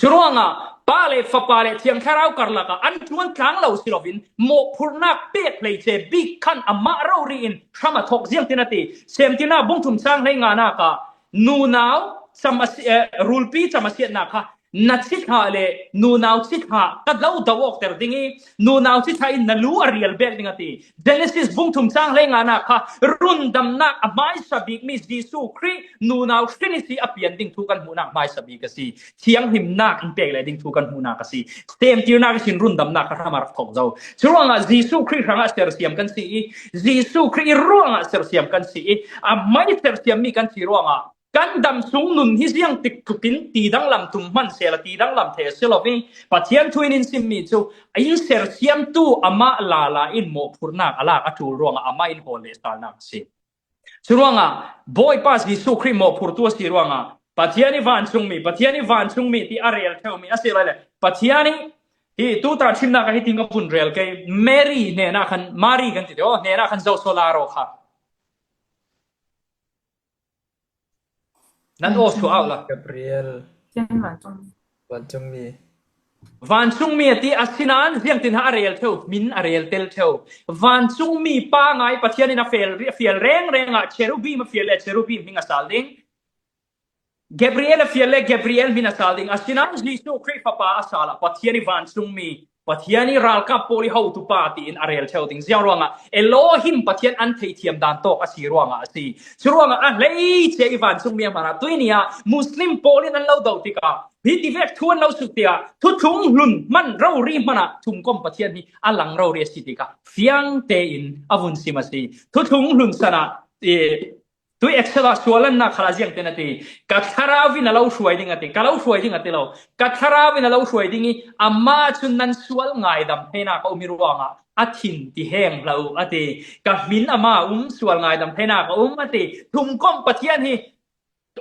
Curuangah Pa le Fapa le Thiang Thlarau karlak ah an ṭuan tlang lo si loin mawhphurhnak pek hleice bik khan amah rori in hram a thawk ziang tin a ti. Semtirnak bung thum cang hleinganak ah nunau cam a si, eh, rulpi cam a siatnak kha na cithah le nunau cithah ka lo do awkter ding i nunau cithah in na lu a rial bek ding a ti. Genesis bung thum cang hleinganak kha rundamnak a hmaisa bikmi Jesuh Khrih nunau hrin i si a pian ding thu kan hmuhnak hmaisa bik a si. Thianghlimnak in pek le ding thu kan hmuhnak a si. Semtirnak ihsin rundamnak kha hram a rak thawk zo. Curuangah Jesuh Khrih hrangah sersiam kan si i, Jesuh Khrih i ruangah sersiam kan si i, a hmai sersiammi kan si ruangah kan dam sung nun hi ziang tik tlukin tidang lam tum hman sehla tidang lam thei a si lo i, Pathian thu in in simmi cu in sersiamtu amah lala in mawhphurhnak a lak a ṭul ruangah amah in hawl leh salnak a si. Curuangah Bawipa Jesuh Khrih mawhphurtu a si ruangah Pathian i vancungmi, Pathian i vancungmi ti a rel ṭheumi a si lai le Pathian i hi tuta ṭhimnak ah hitin ka vun rel kei, Mary hnenah khan, Mary kan ti te aw, hnenah khan zo sual a raw kha. Nan aw suah auh la. Gabriel. Vancungmi. Vancungmi a ti, asinain ziangtin ha a rel ṭheu, min a rel tel ṭheu. Vancungmi pa ngai Pathian in a fial, a fial rengreng ah cherubim a fial le cherubim hming a sal ding. Gabriel a fial le Gabriel hmin a sal ding. Asinain Jesuh Khrih Fapa a sal ah Pathian i vancungmi, Pathian i ralkap pawl i hotu pa tiin a rel ṭheu ding. Ziang ruangah Elohim Pathian an theithiam dan tawk a si ruangah a si. Curuangah a hleice i vancungmi a hmanah tuini ah Muslim pawl in an lo do tikah hi tivek thu an lo sut tiah thuthlung hlun hman rori hmanah thumkom Pathian hi a lang rori a si tikah fiang tein a vun sim a si. Thuthlung hlun sanah, eh, Tui Excel ah sual lannak khalah ziangtin a ti, ka thlarau in a lo hruai ding a ti, ka lo hruai ding a ti lo, ka thlarau in a lo hruai ding i, amah cun nan sual ngaidam theinak a um i ruangah a thin ti heng hlah uh a ti, ka hmin amah a um, sual ngaidam theinak a um a ti. Thumkom Pathian hi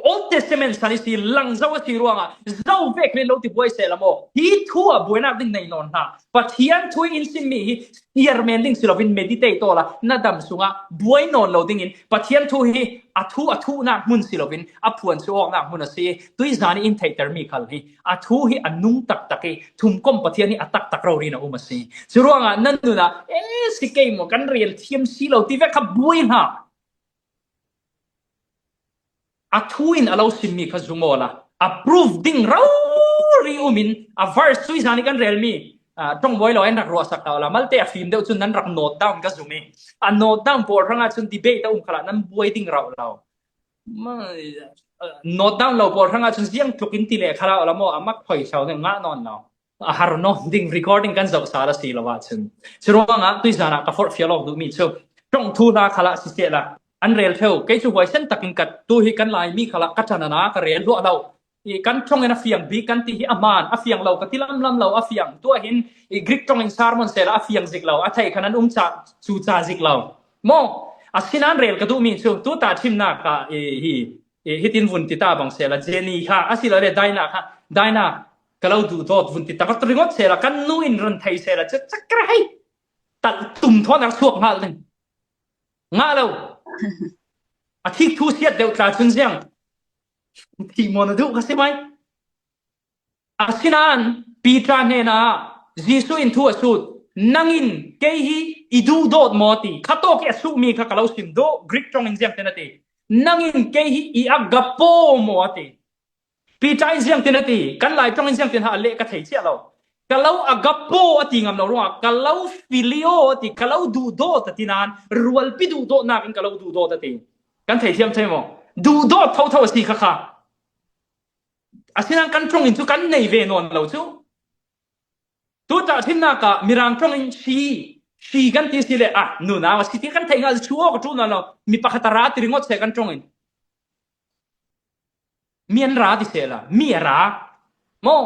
Old Testament san i si lang zo a si ruangah zo vek le lo ti buai seh la maw? Hi thu ah buainak ding nei nawn hna. Pathian thu in simmi hi siar men ding si loin meditate awla na dam sungah buai nawn lo dingin Pathian thu hi a thu a thuhnak hmun si loin a phuan cu awknak hmun a si. Tuizan i in theihtermi khal hi a thu hi a nung taktak i thumkom Pathian hi a taktak rori in a um a si. Curuangah nan nun ah, "E, si kei maw, kan rel thiam si lo," ti vek kha buai hna. A thu in a lo simmi kha zum awla a proof ding rori um in a verse tuizan i kan relmi, ah, ṭongbawi lo in rak ruahsak ta awla malte a fim deuh cun nan rak note down ka zum i a note down pawl hrangah cun debate a um khalah nan buai ding rauh lo. Ma, ah, note down lo pawl hrangah cun ziang tluk in ti leh khalah awla maw a mak thoi sau ding ngah nawn lo. A har nawn ding recording kan zoh sal a si lo ahcun. Curuangah tuizan ah ka forhfial awk duhmi cu ṭong thuhla khalah sisehla an rel ṭheu. Kei cu huaisen takin ka tu hi kan Laimi khalah ka ṭan a na ka rel luah lo. I kan ṭong in a fiang bik kan ti hi a hmaan a fiang lo ka ti lamlam lo a fiang. Tuah hin i Greek ṭong in sermon sehla a fiang zik lo, a thei khan an um ca cu ca zik lo. Maw, asinain rel ka duhmi cu tuta ṭhimnak ah i hi, i hitin vun ti ta bang sehla Jenny kha a si lo le Daina kha, Daina ka lo duh dawt vun ti tak ringawt sehla kan nu in run thei sehla cakar hei tal tum thawn a suak hngal ding. Ngah lo. A thik thu siat deuh tla cun ziang thih maw na duh kha si mai. Asinain Peter hnenah Jesuh in thu a sut, "Nangin kei hi i duhdawt maw?" a ti. Kha tawk i a suhmi kha ka lo sim duh, Greek ṭawng in ziang tin a ti. "Nangin kei hi i agapo maw?" a ti. Peter in ziang tin a ti, kan Lai ṭawng in ziang tin a leh ka thei chiah lo. "Ka lo agapo," a ti ngam lo ruangah, "Ka lo phileo," a ti, "Ka lo duhdawt," a ti nain, "Rualpi duhdawtnak in ka lo duhdawt," a ti. Kan thei thiam thei maw? Duhdawt thotho a si kha kha. Asinain kan ṭawng in cu kan nei ve nawn lo cu. Tuta thimnak ah Mirang ṭawng in she, she kan ti si le, ah, nunau a si ti kan thei hnga, chu aw ka ṭul nawn lo. Mi pakhat a ra ti ringawt seh kan ṭawng in. Mi an ra ti seh la, mi a ra. Maw?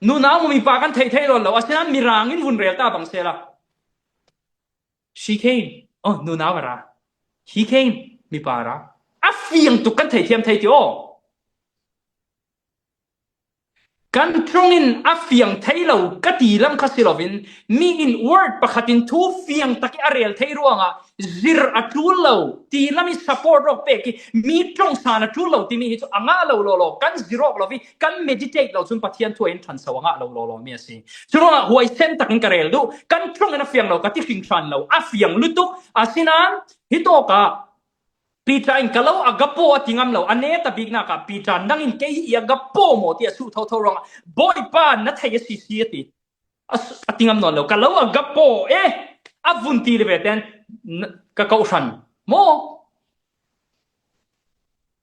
Nunau maw mipa kan theih thei nawn lo. Asinain Mirang in vun rel ta bang seh la. She came. Oh, nunau a ra. He came. Mipa a ra. A fiang tuk kan thei thiam thei ti aw. Kan ṭawng in a fiang thei lo ka ti lam kha si loin, mi in word pakhat in thu fiang tak i a rel thei ruangah zir a ṭul lo ti lam i support awk pek i, mi ṭawng san a ṭul lo timi hi cu a ngah lo lawlaw, kan zir awk lo i, kan meditate lo cun Pathian thu in ṭhanso a ngah lo lawlaw mi a si. Curuangah huaisen takin ka rel duh, kan ṭawng in a fiang lo ka ti hringhran lo, a fiang lutuk. Asinain hitawkah Peter in, "Ka lo agapo," a ti ngam lo. A neta biknak ah Peter, "Nangin kei hi i agapo maw?" ti a suh thotho ruangah, "Bawipa, na thei a si si," a ti. A su-, a ti ngam nawn lo. "Ka lo agapo, eh, a vun ti le ve ten, n-, ka kohhran maw?"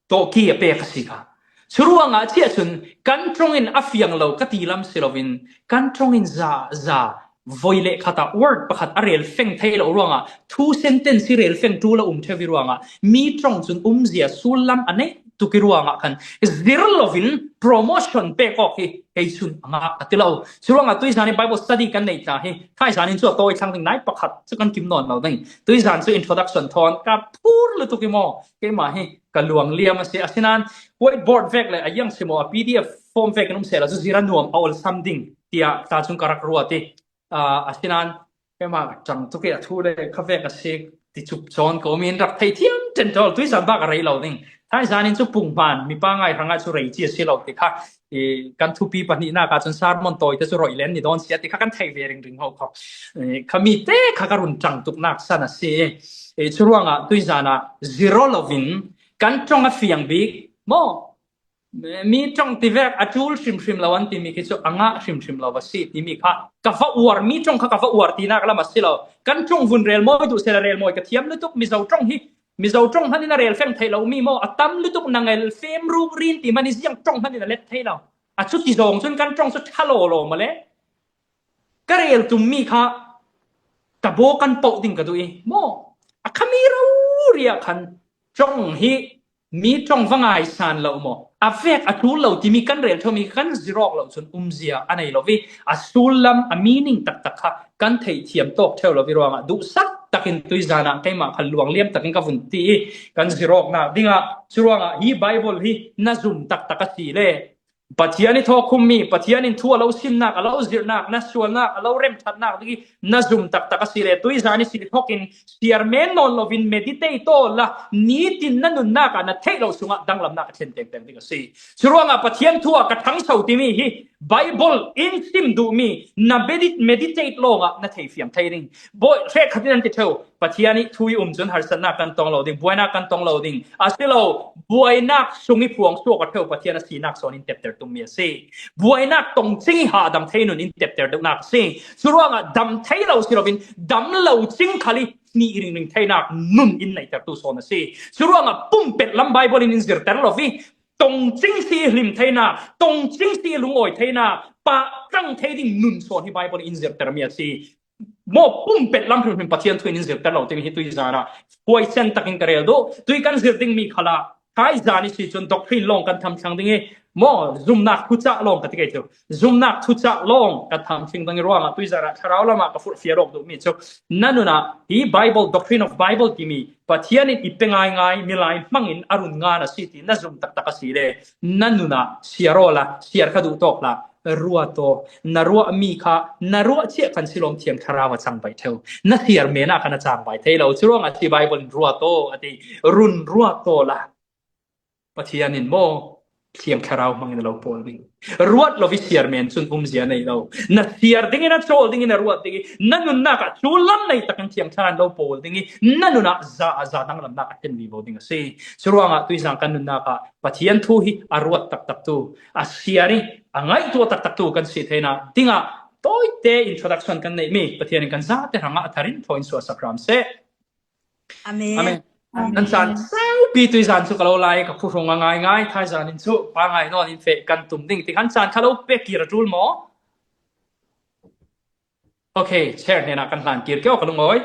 Tawhki a pek a si kha. Curuangah a chiah cun kan ṭawng in a fiang lo ka ti lam si loin, kan ṭawng in za, za, voi le khat ah word pakhat a rel feng thei lo ruangah, thu sentence hi rel feng ṭul a um ṭheu i ruangah, mi ṭawng cun umzia sullam a neih tuk i ruangah khan zir loin promotion pek awk hi kei cun a ngah ka ti lo. Curuangah tuizan i Bible study kan neih tla hi, thaizan in cu a tawi thlang ding nai pakhat cu kan kim nawn lo ding. Tuizan cu introduction thawn ka phur lutuk i maw, keimah hi ka luang liam a si. Asinain whiteboard vek le a yang si maw, a P D F form vek in um sehla cu zir a nuam a awlsam ding tiah ta cun ka rak ruat i, aa, asinain keimah ṭang tuk i a thu le kha vek a si ti cup cawn ko mi in rak thei thiam ṭenṭol, tuizan bak a rei lo ding. Thaizan in cu pung hman, mipa ngai hrangah cu rei ci a si lo ti kha, i, kan thupi pahnihnak ah cun sermon tawi te cu roih len ni dawn sia ti kha kan thei ve ringring ho kho. I, kha mi te kha ka run ṭang tuknak san a si. I, curuangah tuizan ah zero loin kan ṭawng a fiang bik maw? Mi ṭawng ti vek a ṭul hrimhrim lo an timi khi cu a ngah hrimhrim lo a si timi kha ka va uar, mi ṭawng kha ka va uar tinak lam a si lo. Kan ṭawng vun rel mawi duh sehla rel mawi ka thiam lutuk. Mizo ṭawng hi, Mizo ṭawng hman in a rel feng theih lo mi maw, a tam lutuk. Nangawl, Fem, Rukrin ti hman i ziang ṭawng hman in a let thei lo. A cuti zawng cun kan ṭawng cu ṭha lawlaw maw le? Ka rel tum mi kha ka baw kan poh ding ka duh i maw, a kha mi rori ah khan ṭawng hi mi ṭawng va ngaisan lo maw, a vek a ṭul lo timi kan rel ṭheu mi kan zir awk lo cun umzia a nei lo i, a sullam, a meaning taktak kha kan theih thiam tawk ṭheu lo i ruangah duhsak takin tuizan ah keimah khan luang liam takin ka vun ti i, kan zir awknak dingah curuangah hi Bible hi na zum taktak a si le Pathian i thawkhummi, Pathian in thu a lo sinnak, a lo zirhnak, na sualnak, a lo remṭhatnak ding i na zum taktak a si le, tuizan i si thawkin siar men nawn loin meditate aw la, nitin na nunnak ah na theih lo sungah danglamnak a thlen tengteng ding a si. Curuangah Pathian thu ah ka ṭhangso timi hi Bible in sim duhmi na medit-, meditate lawngah na thei fiang thei ding. Bawi hrekkhat in an ti ṭheu, Pathian i thu i um cun harsatnak kan tong lo ding, buainak kan tong lo ding. A si lo, buainak sung i phuang suak a ṭheu Pathian a sinak sawn in tepter tummi a si. Buainak tongcing i hahdam thei nun in tepter deuhnak a si. Curuangah dam thei lo si loin dam lo cing khal i hnih i ringring theinak nun in neihtertu sawn a si. Curuangah pumpet lam Bible in in zirter lo i, tongcing si i hlim theinak, tongcing si i lungawi theinak, pah ṭang thei ding nun sawn hi Bible in in zirtermi a si. Maw, pumpet lam hrimhrim Pathian thu in in zirter lo timi hi tuizan ah huaisen takin ka rel duh. Tui kan zir dingmi khalah thaizan i si cun doctrine lawng kan tham thlang ding i, maw, zumnak thucah lawng ka ti kei cu. Zumnak thucah lawng kan tham thling ding i ruangah tuizan ah thlarau lamah ka furhfiar awk duhmi cu na nun ah hi Bible, Doctrine of Bible timi Pathian in i pe ngaingai milai hmangin a run ngan a si ti na zum taktak a si le, na nun ah siar aw la, siar kha duh tawk la, ruat aw, na ruah mi kha, na ruah ciah kan si lawm Thiang Thlarau a cang bai theu. Na siar men ah khan a cang bai thei lo. Curuangah si Bible in ruat aw a ti, run ruat aw la. Pathian in maw Thiang Thlarau hmangin a lo pawl ding. Ruat lo i siar men cun umzia nei lo. Na siar dingin a cawl dingin a ruat dingin na nunnak ah cu lam nei takin Thiang Thlarau in lo pawl dingin na nun ah za a za danglamnak a thin vivo ding a si. Curuangah tuizang kan nunnak ah Pathian thu hi a ruat taktak tu, a siar i a ngaihtuah taktak tu kan si theinak dingah tawite introduction kan neihmi Pathian in kan zate hrangah a tharin thaw in suahsak hram seh. Amen. Amen. Amen. Nan caan saupi tuizan cu ka lo lai, ka phuhrung a ngaingai, thaizan in cu pangai nawn in feh kan tum ding ti khan caan kha lo pek kir a ṭul maw? Okay, chair hnenah kan hlan kir kio ka lungawi.